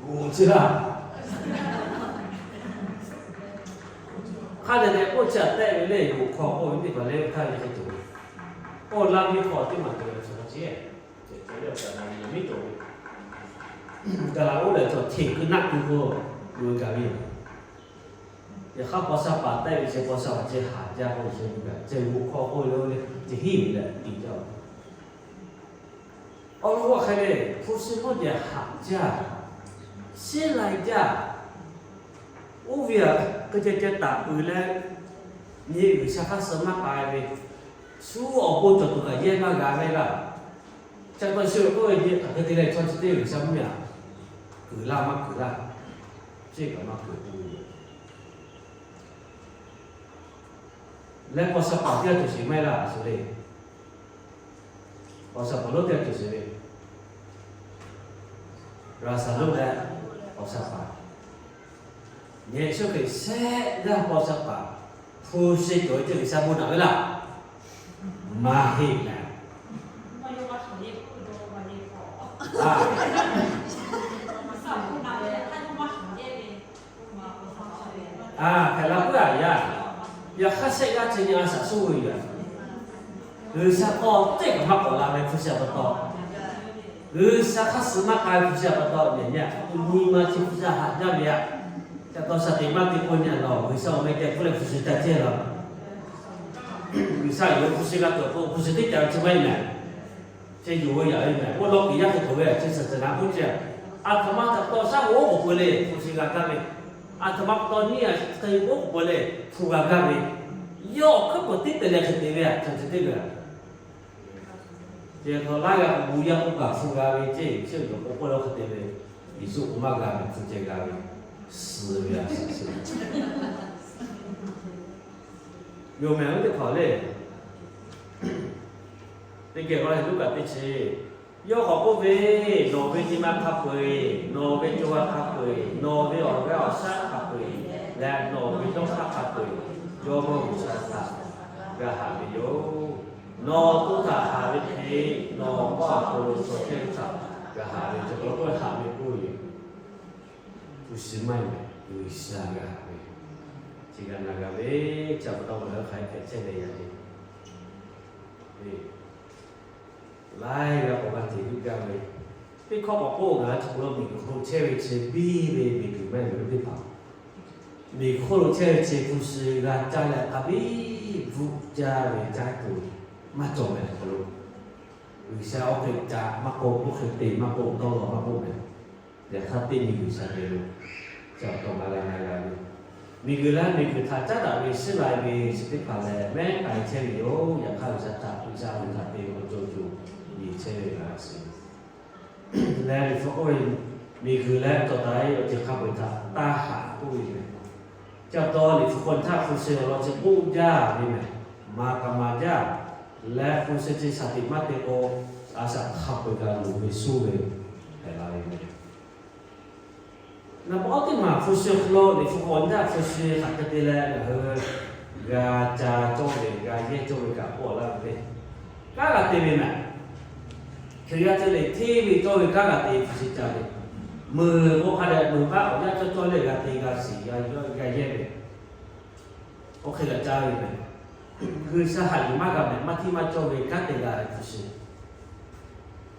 G'oˬ chi laˇ. Hk'a dehꞈ dehꞈ k'oˆ chi aꞈ tehˆ ve le, g'oˬ hk'aw k'oˆ ve teˇ hpaˍ lehˬ, hk'a dehꞈ dehꞈ k'oˆ laˇ ve hk'aw teˇ maˬ cawˬ ve chaw chi, ceh ceh leh awˬ ca na ve miˉ cawˬ ve, gaˬ la oˇ lehˬ cawˬ hteꞈ keu naˆ keu k'o, loꞈ-e gaˬ ve yoˬ. Yaꞈ hk'aˇ paw sha paˍ tehˆ ve ceh paw sha paˍ ceh haˍ jaˇ k'o, ceh g'oˬ hk'aw k'oˆ ve le, ceh hiˉ ve leh tiꞈ jaˇ-oˬ. Awˬ lawn k'o hk'e le, hpu shi mawˇ jeˬ haꞈ jaˇ, sheˉ lai jaˇ. Oˇ ve aꞈ hk'e ceh ceh taˍ peuˬ leh, nyi G'uiˬsha hk'aˇ suh maˇ k'ai ve, shu awˬ bon cawˬ tuˬ kaꞈ yehˇ maˇ g'a ve laˇ. Ca pa shu k'oˆ ve, hk'aˬ hk'e te leh chaw chi teˇ G'uiˬsha mvuhˇmiˬ aꞈ keunˍ laˇ maˇ keunˍ laˇ, ceˇ kaꞈ maˇ keunˍ k'oˆ ve yoˬ. Leh paw sha paˍ teˇ g'aˇ cawˬ sheˍ maˇ heˆ laˇ, a shu le. Paw sha paˍ lonˉ teˇ g'aˇ cawˬ sheˍ ve, Laˍzaˍruˆ leh paw sha paˍ. Yeˍsuˆ Hkriꞈ shehˆ g'aˇ paw sha paˍ hpu shi cawˬ ve ceh G'uiˬsha bon naꞈ ve laˇ. Maˇ heˆ leh, a, hpehꞈ la puiˉ a yaˇ. Yaꞈ hk'aˇ shehˆ g'aˇ ceh nyi a shaꞈ shuˉ ve yoˬ. G'uiˬsha k'awꞈ teˇ kaꞈ maˇ k'awꞈ la leh hpu shi pa taw, G'uiˬsha hk'aˇ suh maˇ k'ai hpu shi pa taw, nyi ma chi hpu shi haꞈ jaˇ ve aꞈ. Ca taw shaˍ tiꞈ maˇ te k'o nyi a laˬ, G'uiˬsha awˬ meh keh puiˉ leh hpu shi ca cehˇ laˬ. G'uiˬsha yonˍ ve hpu shi g'a tuˬ k'o, hpu shi teˇ ca chi maˇ heˆ mehˬ. Ceh yonˍ ve yaꞈ ve mehˬ. Oˇ lawn kiˬ yaˇ hk'e tuˬ ve a chi saˍ saˍ naˍ k'oˆ ceh, a htoꞈ ma htaꞈ pa taw shaˉ hoꞈ oˉ k'oˍ pui le, hpu shi g'a taˇ ve. A htoꞈ ma pa taw nyi a, hk'e k'oˆ k'o leh hpu g'a gaˇ ve, yawˇ hk'e k'oˆ tiˉ te leh hk'e te ve a, ca ce teˇ g'aˇ. Ceh htaꞈ laˇ g'a k'o, bon yaˇ k'oˆ kaꞈ hpu g'a ve ceˇ, chi awˬ k'o k'oˆ leh hk'e te ve, Yeˍsuˆ k'o maˇ g'a ve, hpu ceh g'a ve, suh ve a suh suh. Yoˬ mehˍ, oˇ teˇ hpaˍ lehˬ, teˇ geh k'o leh Luˉkaꞈ teˇ chi, yawˇ k'awꞈ k'oˆ ve, Nawˬ ve nyi ma hk'a peu-eˬ, nawˬ ve co ha hk'a peu-eˬ, nawˬ ve awˬ g'aˇ awˬ shaˉ hk'a peu-eˬ leh nawˬ ve dawˇ hk'aˇ hk'a peu-eˬ, Jawˇmawˇ G'uiˬsha htaꞈ g'a haꞈ ve yoˬ. Nawˬ to htaꞈ haꞈ ve hk'e, nawˬ awˬ hk'aw lo chaw chehˇ ve htaꞈ g'a haꞈ ve, chaw k'oˆ k'oˆ haꞈ ve k'oˆ ve yoˬ. Hpu shi maˇ heˆ mehˍ, G'uiˬsha g'a haꞈ ve. Chi g'a na g'a ve, chi pa taw ngaˬ hui hk'aˬ hk'e hpehꞈ chehˇ ve yaꞈ nyi laiˉ g'a k'awꞈ g'a hteꞈ g'uiˇ gaˇ ve, teˇ hkawˇ k'awꞈ k'oˆ, ngaˬ hui chi hk'aw lo miˬguiˬ hk'oˆ lo chehˇ ve chi biˇ ve miˬguiˬ maˇ heˆ ve teˇ hpaˍ, miˬguiˬ hk'oˆ lo chehˇ ve chi hpu shi g'a caˇ leh hk'a biˇ bvuhˆ jaˇ ve caˇ tuˬ maˇ cawˬ mehˍ hk'aw lo, G'uiˬsha oˇ hk'e ca maˇ k'oˆ, oˇ hk'e te maˇ k'oˆ, dawˇ law maˇ k'oˆ mehˍ. Yaꞈ hk'aˇ teˇ miˬguiˬ shaˍ te lo, ca awˬ taw ma g'a na g'a ve, miˬguiˬ leh miˬguiˬ htaꞈ caˉ daꞈ ve shiˉ lai ve chi teˇ hpaˍ lehˬ, mehˉ k'ai chehˇ ve yoˬ. Yaꞈ hk'aˇ G'uiˬsha htaꞈ, G'uiˬsha ve htaꞈ te awˬ cawˬ cawˬ yeˬ chehˇ ve g'a shiˍ leh, Liꞈ hpu k'oˆ ve, miˬguiˬ leh cawˬ taˍ ve awˬ ceuˬ hk'a peu-eˬ htaꞈ taˇ haꞈ k'oˆ ve mehˍ. Chi pa taw Liꞈ hpu hk'aw htaˇ hpu shi awˬ lawn chi k'oˆ jaˇ ve mehˍ. Maˍ kaꞈ maˍ jaˇ leh, hpu shi chi shaˍ tiꞈ maˇ te k'o, a shaꞈ hk'a peu-eˬ kaꞈ loˍ ve shuˉ ve hpehꞈ la ve mehˍ. Naˍ baꞈ awˉ teˇ maˬ hpu shi hk'aw lo Liꞈ hpu hk'aw htaˇ hpu shi hk'aˬ hk'e te leh ngaˬ hui g'a ca cawˇ ve, g'a yehˇ cawˇ ve kaꞈ k'oˆ laˇ ve, kanˉ g'a te ve mehˍ. Hkriꞈ yaˇ te leh hteˇ ve cawˇ ve kanˉ g'a te hpu shi ca ve, meuˬ k'o hk'a dehꞈ meuˬ paˆ awˬ yanˇ cawˇ cawˇ leh g'a te g'a shiˍ g'a yehˇ ve, oˇ hk'e g'a caˇ ve mehˍ. G'uiˬsha haꞈ yuˬ maˇ g'a mehˍ, maˇ hteˇ maˇ cawˇ ve kanˉ te g'a ve hpu shi,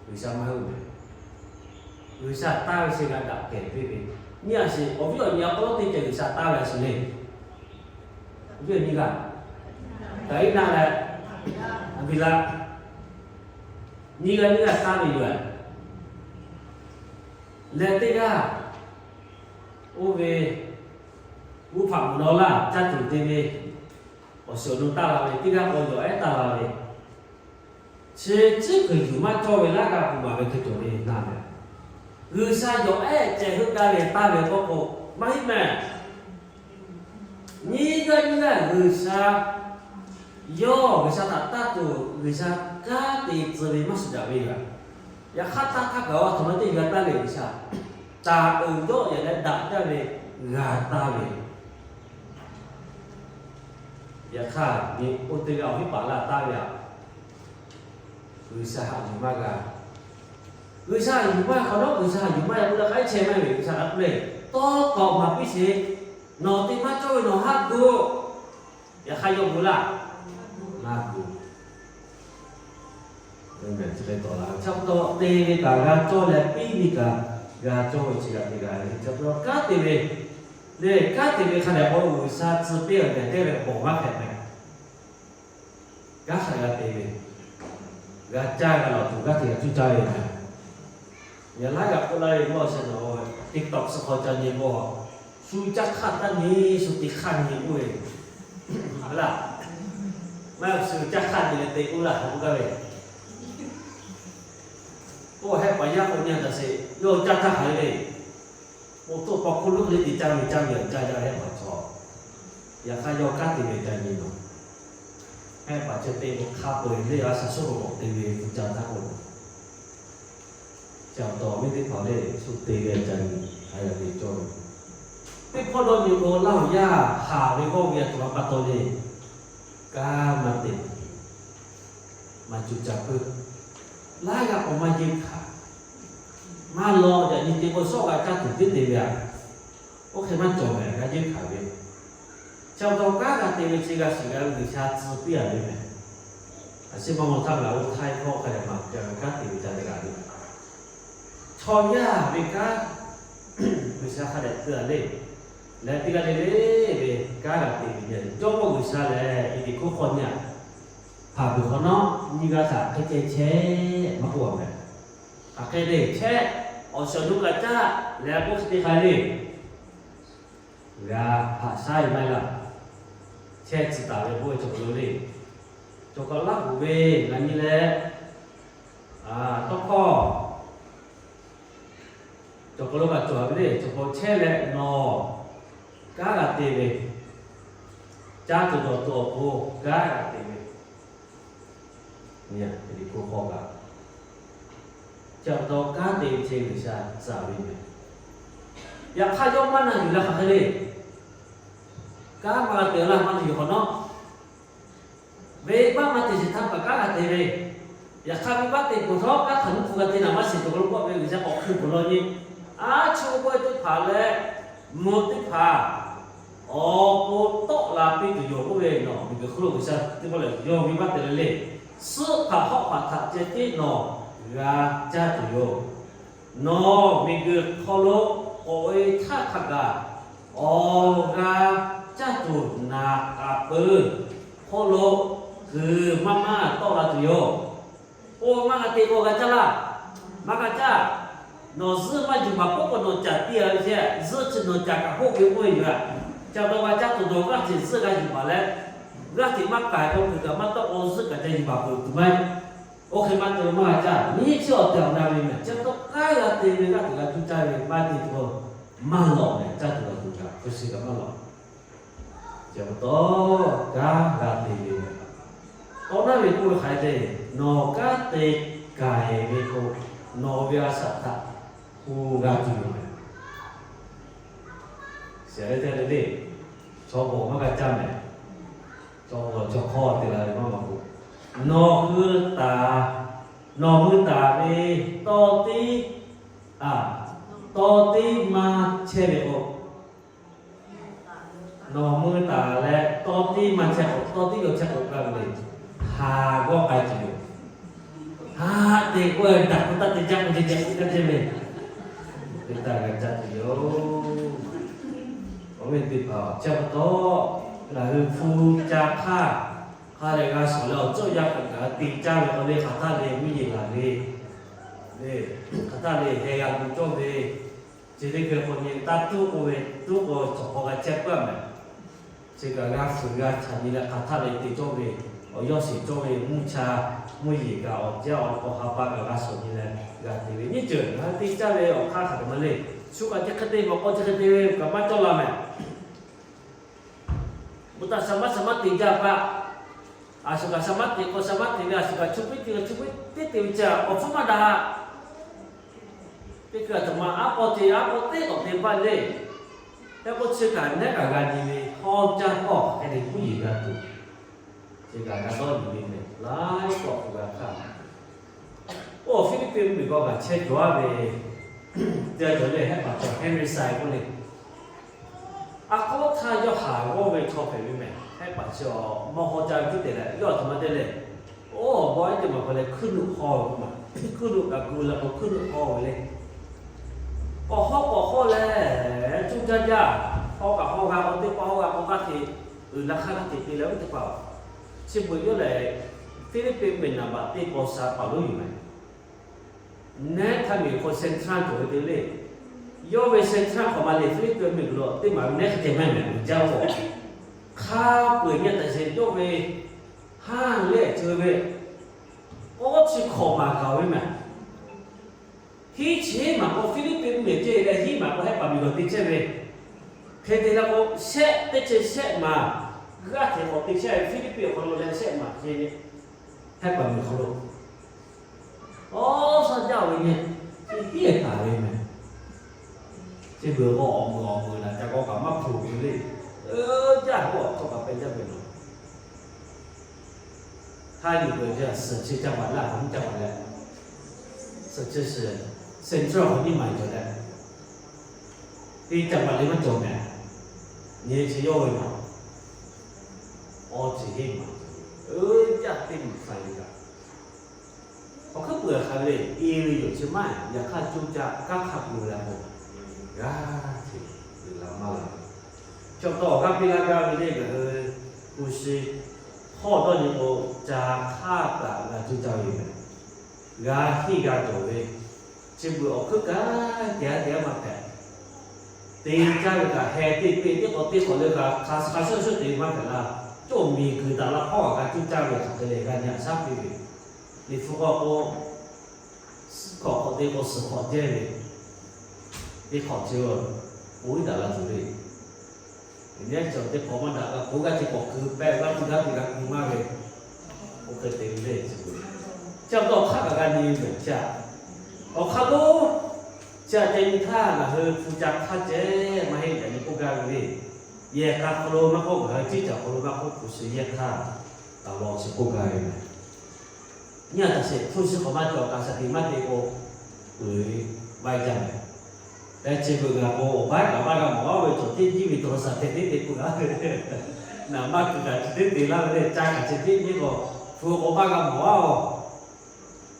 G'uiˬsha maˇ heˆ mehˍ. G'uiˬsha taˇ ve chi g'a daꞈ kehˬ piˇ ve, nyi a shiˍ awˬ viˉ awˬ nyi a k'aw teˇ ceh G'uiˬsha taˇ ve a shiˍ le. Awˬ viˉ awˬ nyi g'a, Kaˍiˉnaˆ leh Aˍbiˍlaˆ, nyiˇ g'aˇ nyiˇ g'aˇ taˇ ve yoˬ. Leh teˇ g'aˇ oˇ ve g'uˇ hpaꞈ mvuhˬ naw laˇ caˇ tuˬ te ve, awˬ shiˍ awˬ nu taˇ la ve, teˇ g'aˇ k'aw yawˬ ehˉ taˇ la ve, chi ciˉ kuiˬ yuˬ maˇ cawˇ ve laˇ g'a kuˬ maˍ ve hk'e cawˬ ve na mehˍ. G'uiˬsha yawˬ ehˉ ceh heuˆ gaˇ ve taˇ ve k'oˆ k'o, maˇ heˆ mehˍ. Nyiˇ g'aˇ nyiˇ g'aˇ G'uiˬsha yawˇ G'uiˬsha htaꞈ taˇ tuˬ, G'uiˬsha kanˉ te tcuh ve maˇ shiˍ daꞈ ve yoˬ. Yaꞈ hk'aˇ taˇ hk'aˇ kaꞈ a htoꞈ ma teˇ g'a taˇ ve G'uiˬsha, taˍ uiˍ dawˆ yehˬ leh daꞈ jaˇ ve g'a taˇ ve. Yaꞈ hk'aˇ nyi oˇ teˇ g'aˇ awˬ viˉ paˍ laˇ taˇ ve a, G'uiˬsha haꞈ yuˬ maˇ g'a. G'uiˬsha haꞈ yuˬ maˇ hk'awꞈ nawˉ, G'uiˬsha haꞈ yuˬ maˇ g'a k'oˆ leh k'ai chehˇ maˇ ve, G'uiˬsha g'a k'oˆ le, tawˇ k'awꞈ maˍ piˇ sheˍ. Nawˬ te maˇ cawˇ ve nawˬ haˉ gu. Yaꞈ hk'aˇ yawˇ gu laˇ, maˇ gu. Chi hk'e tawˍ la ve, chi pa taw te ve kaꞈ g'a cawˇ leh piˇ ve kaꞈ g'a cawˇ ve chi g'a te g'a ve, chi pa taw kanˉ te ve le. Kanˉ te ve hk'a dehꞈ k'o G'uiˬsha tcuh piˇ ve tehꞈ tehꞈ ve k'awꞈ maˇ hpehꞈ mehˍ. Kanˉ hk'a g'a te ve, g'a caˇ g'a lawˬ tuˬ kanˉ te g'a cuˇ caˇ ve mehˍ. Yaꞈ laˉ g'a k'oˆ laˇ ve mawˇ sheh nawˬ TikTok suh hk'aw ca nyi k'o, shu caˇ hk'aˇ taˇ nyi, shu te hk'aˇ nyi k'oˆ ve, a laˇ, maˇ shu caˇ hk'aˇ nyi leh te k'oˆ laˇ k'oˆ gaˇ ve, oˇ hehˆ paˍ yaˇ k'o nyi taˍ sheˍ, yawˇ caˇ htaˇ hk'aˬ hk'e le. Oˇ to pa hkuˇ lo le te caˇ ve caˇ ve caˇ yaˇ hehˆ paˍ chaw, yaꞈ hk'aˇ yawˇ kanˉ te ve ca nyi nawˬ, hehˆ paˍ ceh te k'o hk'a peu-eˬ le a shaˍ shuˉ k'awꞈ te ve hpu ca htaˇ k'o, ca taw ve teˇ hpaˍ le shu te ve ca nyi, a yaꞈ te cawˇ ve, teˇ hpawˇ dawˇ nyi k'o laˇ awˬ yaˇ haˍ ve g'awˇ ve a htoꞈ ma pa taw le, kanˉ maˇ te, maˇ cuˇ caˇ peuˬ, laiˉ g'aˇ k'awꞈ maˇ yeˇ hkanˍ, maˇ law yaꞈ nyi te k'o shawˉ g'a caˇ tuˬ tiˉ te ve a. Oˇ hk'e maˇ cawˬ mehˍ, g'a yeˇ hkanˍ ve. Chi pa taw kanˉ g'a te ve chi g'a shiˍ g'a ve G'uiˬsha tcuh piˇ a ve mehˍ. A shu maˇ maw htaˇ ngaˬ oˇ htaˇ hkawˇ hk'a dehꞈ maˍ kaꞈ ve kanˉ te ve ca te g'a ve, chaw yaˇ ve kanˉ G'uiˬsha hk'a dehꞈ tcuh a le. Leh teˇ g'aˇ le le ve kanˉ g'a te ve nyi, Jawˇmawˇ G'uiˬsha lehˬ i tiꞈ hk'oˆ hk'awˇ nyi a, hpanˍ peuˬ hk'awꞈ nawˉ nyiˇ g'aˇ htaꞈ hk'e ceh chehˇ maˇ k'oˆ a mehˍ. Hk'aˬ hk'e le chehˇ, awˬ shiˍ awˬ nu kaꞈ caˇ leh k'oˆ hk'e te k'ai le. g'a haꞈ shaˉ ve maˇ heˆ laˇ. Chehˇ tcuh taˍ ve k'oˆ ve cawˬ hk'aw lo le, cawˬ kaꞈ laˇ kuˬ ve ngaˬ nyi leh, tawˇ hkawˇ cawˬ hk'aw lo kaꞈ cawˬ ve le, cawˬ hk'aw chehˇ leh nawˬ kanˉ g'a te ve, caˇ tuˬ dawˬ tuˬ awˬ pon kanˉ g'a te ve, liꞈ hpu hk'aw kaꞈ, chi pa taw kanˉ te ve che G'uiˬsha tcuh ve meh. Yaꞈ hk'aˇ yawˇ maˇ na yuˬ leh hk'aˬ hk'e le, kanˉ maˇ g'a te laˇ, maˇ na yuˬ hk'awꞈ nawˉ. Venˇbaˆ maˇ te sheˍ htaˇ kaꞈ kanˉ g'a te ve, yaꞈ hk'aˇ venˇbaˆ te peuˬ htawˇ kanˉ hk'aˬ nuˇ hpu g'a te naˍ maˇ shiˍ tuˬ k'aw lo k'oˆ ve G'uiˬsha k'awꞈ hkui peuˬ law nyi. Aˉ chuˇ k'oˆ ve teˇ hpaˍ leh mvuh teˇ hpaˍ awˬ pon tawˆ la piˇ tuˬ yoˬ k'oˆ ve nawˬ miˬguiˬ hk'oˆ lo G'uiˬsha teˇ pawˆ lehˬ yawˇ venˇbaˆ te leh le, suhˉ hpaˍ hawˆ hpaˍ htaꞈ ceh tiˉ nawˬ g'a caˇ tuˬ yoˬ. Nawˬ miˬguiˬ hk'aw lo k'oꞈ-e htaˇ hk'a gaˬ awˬ g'a caˇ tuˬ naˍ k'aˍ peuˬ hk'oˆ lo kuiˬ maˇ maˇ tawˆ la tuˬ yoˬ. Oˇ maˇ g'a te k'o g'a caˇ laˇ, maˇ g'a caˇ. Nawˬ zuhˆ maˇ yuˬ baˬ k'oˆ k'o nawˬ caˍ piˇ-a ve ce, zuhˆ chi nawˬ caˍ kaꞈ k'oˆ ve k'oˆ ve yoˬ. Ca taw g'a caˇ tuˬ nawˬ g'aˇ hteꞈ zuhˆ g'a yuˬ baˬ leh, g'aˇ hteꞈ maˇ k'ai k'o kuiˬ kaꞈ maˇ tawˆ k'o zuhˆ kaꞈ ca yuˬ baˬ peuˬ tuˬ maˇ heˆ. Oˇ hk'e maˇ te maˇ g'a caˇ. Nyiˇ chi awˬ tehˬ awˬ na ve meh, ca taw k'aˉ g'a te ve g'aˇ hteꞈ g'a tuˬ caˇ ve maˇ te tuˬ maˇ lawꞈ meh, caˇ tuˬ g'a tuˬ kaꞈ hk'e shiˍ kaꞈ maˇ lawꞈ. Chi pa taw, kanˉ g'a te ve meh. Tawˇ naˉ ve k'oˆ ve hk'aˬ hk'e te, nawˬ kanˉ te k'ai ve k'o, nawˬ ve a shaꞈ htaꞈ hu g'a tuˬ yoˬ meh. Shiˍ ve te le le, chaw bawˬ maˇ g'a caˇ meh. Chaw bawˬ chaw hk'awˇ te la ve maˇ maw k'o, nawˬ hui taˍ, nawˬ hui taˍ ve tawˇ tiˉ, a, tawˇ tiˉ maˇ chehˇ ve k'o, nawˬ mui taˍ leh tawˇ tiˉ maˇ chehˇ k'o, tawˇ tiˉ yaw chehˇ k'o, g'a ve le, haˍ g'awˇ k'ai tuˬ yoˬ. Haꞈ te k'oˆ-e daꞈ k'oˆ taˇ te jaˇ k'oˆ ce ce k'oˆ kaˇ ce ve, te taˇ g'a caˇ tuˬ yoˬ. Awˬ viˉ teˇ hpaˍ, chi pa taw ngaˬ hui hpu ca hk'aˇ hk'a dehꞈ g'a shawˍ leh awˬ cawˇ yaˇ kaꞈ kaꞈ te caˇ ve k'o le, hk'aˬ htaˇ le mvuhˇ yeˬ laˬ ve, hk'aˬ htaˇ le heh g'a gu cawˇ ve, chi teˇ hkui hk'aw nyi taˇ tuˉ k'oˆ ve, tuˉ k'o cawˬ hk'aw g'a chehˇ puiˉ-a meh. Chi kaꞈ g'a fuiˍ g'a htaꞈ nyi leh hk'aˬ htaˇ le te cawˇ ve, awˬ yawˇ shiˍ cawˇ ve mvuhˇ cha, mvuhˇ yeˬ kaꞈ awˬ jaˇ awˬ hk'aw ha pa kaꞈ g'a shawˍ nyi leh g'a te ve nyiˇ ceuˬ ngaˬ hui te caˇ ve awˬ hk'aˇ hk'aˬ hk'e ma le. Shu kaꞈ chi hk'e te mawˬ k'o chi hk'e te ve kaꞈ maˇ cawˇ la meh. Mvuhˇ taˇ shaˍ maˇ shaˍ maˇ te jaˇ paˆ. A shu kaꞈ shaˍ maˇ te k'o shaˍ maˇ te ve, a shu kaꞈ chu piˉ te ve chu piˉ teˇ te ve chi awˬ hpfuhˇ maˇ daꞈ. Teˇ hkui aˬ htoꞈ ma aˉ pawˇ te aˉ pawˇ teˇ k'awꞈ te paˆ le. Hk'e k'o chi kaꞈ nehˉ kaꞈ g'a nyi ve hawˇ jaˇ hawˇ hk'e te kuˉ yeˬ g'a tuˬ, chi kaꞈ g'a dawˇ nyi ve meh laiˉ k'awꞈ kuˬ g'a hkaˇ. Oˇ Hpiˇliˇpiˆ mvuhˇmiˬ k'aw kaꞈ chehˇ cawˬ-a ve, te cawˬ le hehˆ paˍ cawˬ Henry Sai k'oˆ le. A k'aw htaˇ yawˇ haˍ g'awˇ ve chaw hpehꞈ ve meh. Hehˆ paˍ chi awˬ mawˇ hawˇ jaˇ ve tiˉ te leh yawˇ aˬ htoꞈ ma te le. Oˇ awˬ baw ehˉ teˇ maˬ hk'aw leh hkuiˉ nuˆ hawˇ ve k'oˆ ma. Hkuiˉ nuˆ kaꞈ gu leh k'o hkuiˉ nuˆ hawˇ ve le. K'awꞈ hawˇ k'awꞈ hawˇ leh, cuˇ caˇ jaˇ, hawˇ kaꞈ hawˇ g'a k'o teˇ pawˆ hawˇ g'a k'o g'aˇ hteꞈ uiˍ la hk'aˇ g'aˇ hteꞈ te leh oˇ teˇ hpaˍ. Chi beuꞈ yawˇ lehˬ, Hpiˇliˇpiˆ mvuhˇmiˬ naˍ baꞈ teˇ paw sha paˍ lonˉ yoˬ meh. Nehˉ htaˇ miˬ hk'aw central cawˬ ve te le. Yawˇ ve central hk'awꞈ ma le Hpiˇliˇpiˆ mvuhˇmiˬ lo teˇ maˬ nehˉ hk'e te maˇ meh uiˍ jaˇ-oˬ. Hk'a peu-eˬ nyi taˍ sheˍ yawˇ ve haˉ leh ceuˬ ve k'awˇ chi hkawꞈ maˍ gaˬ ve meh. Hiˉ chi maˬ k'o Hpiˇliˇpiˆ mvuhˇmiˬ ceh leh hiˉ maˬ k'o hehˆ paˍ miˬ gawˬ te chehˇ ve. Hk'e te leh k'o shehˆ teˇ ceuˬ shehˆ maˬ g'aˇ hteꞈ k'awꞈ te chehˇ ve Hpiˇliˇpiˆ awˬ hk'aw lo leh shehˆ maˬ ceh ve hehˆ paˍ miˬ hk'aw lo awˬ shaˉ jaˇ ve nyi, hiˉ taˍ ve meh. Chi beuꞈ k'o awˬ meuˍ awˬ meuˍ naˬ ca k'aw kaꞈ maˇ hpu ve le. Jaˇ k'o awˬ hk'aw kaꞈ pehˇ jaˇ ve lo. Htaˇ yuˬ peuˬ ve suhˍ chi caˇ paˍ laˇ k'o nyiˇ caˇ paˍ leh, suhˍ chi suhˍ central k'o nyiˇ maˬ cawˬ leh, teˇ caˇ paˍ le maˇ cawˬ meh. Nyi chi yawˇ ve maˬ, awˬ ceuˬ heˆ maˬ, jaˇ teˇ maˬ fa ve kaꞈ awˬ hkuiˉ puiˍ hk'aˬ ve le, i ve yoˬ chi maˇ yaꞈ hk'aˇ coˇ caˇ kanˉ hk'a gu la k'o, g'aˇ hteꞈ uiˍ la maˇ la. Chaw taw awˬ g'aˇ piˇ laˇ gaˇ ve le ngaˬ hui hpu shi hawˇ dawˇ nyi k'o, ca hk'aˇ kaꞈ g'a coˇ caˇ ve yoˬ meh. G'a hiˆ g'a cawˬ ve, chi beuꞈ awˬ hkuiˉ kaꞈ te a te a maˇ hpehꞈ. te caˇ ve kaꞈ heh teˇ peˇ teˇ k'awꞈ teˇ k'awꞈ leh kaꞈ hk'a shuˍ shuˍ te maˇ hpehꞈ la. Cawˇ miˬ guiˬ daꞈ la hpawˇ kaꞈ g'a cuˇ caˇ ve hk'aˬ hk'e leh g'a nyi aꞈ shaˉ piˇ ve. Liꞈ hpu k'awꞈ k'o, suhˍ hk'awꞈ te k'o suhˍ hk'awꞈ jehˇ ve, teˇ hk'awꞈ chi ponˬ iˉ daꞈ la tuˬ ve, nehˉ cawˬ teˇ hk'awꞈ maˇ daꞈ la k'o g'aˇ teˇ hk'awꞈ keu pehˇ g'aˇ teˇ g'aˇ teˇ g'aˇ keu maˇ ve, oˇ hk'e te ve le. Chi pa taw awˬ hk'aˇ kaꞈ g'a nyi ve mehˬ chi aꞈ. Awˬ hk'aˇ lo chi aꞈ ceh nyi htaˇ ngaˬ hui hpu ca hk'aˇ ceh maˇ heˆ yaꞈ nyi k'oˆ gaˇ ve le. Yehˬ k'a hk'aw lo maˇ k'oˆ, ngaˬ hui ciˉ caˬ hk'aw lo maˇ k'oˆ, hpu shi yehˇ htaˇ kaꞈ law chi k'oˆ gaˇ ve mehˬ. Nyi aꞈ taˍ sheˍ, hpu shi hk'awꞈ maˇ cawˬ kaꞈ shaˍ tiꞈ maˇ te k'o, uiˍ ve maˇ jaˇ mehˬ. Leh chi beuꞈ ngaˬ k'o awˬ baiˉ kaꞈ maˇ g'a mawˬ a ve, cawˬ teˇ jiˇ ve tawˇ shaˍ hpehꞈ teˇ te k'o a ve, naˍ maˇ kuiˬ kaꞈ chi teˇ te laˇ ve le, ca kaꞈ chi teˇ nyiˇ k'o, hpu k'o maˇ g'a mawˬ a oˬ.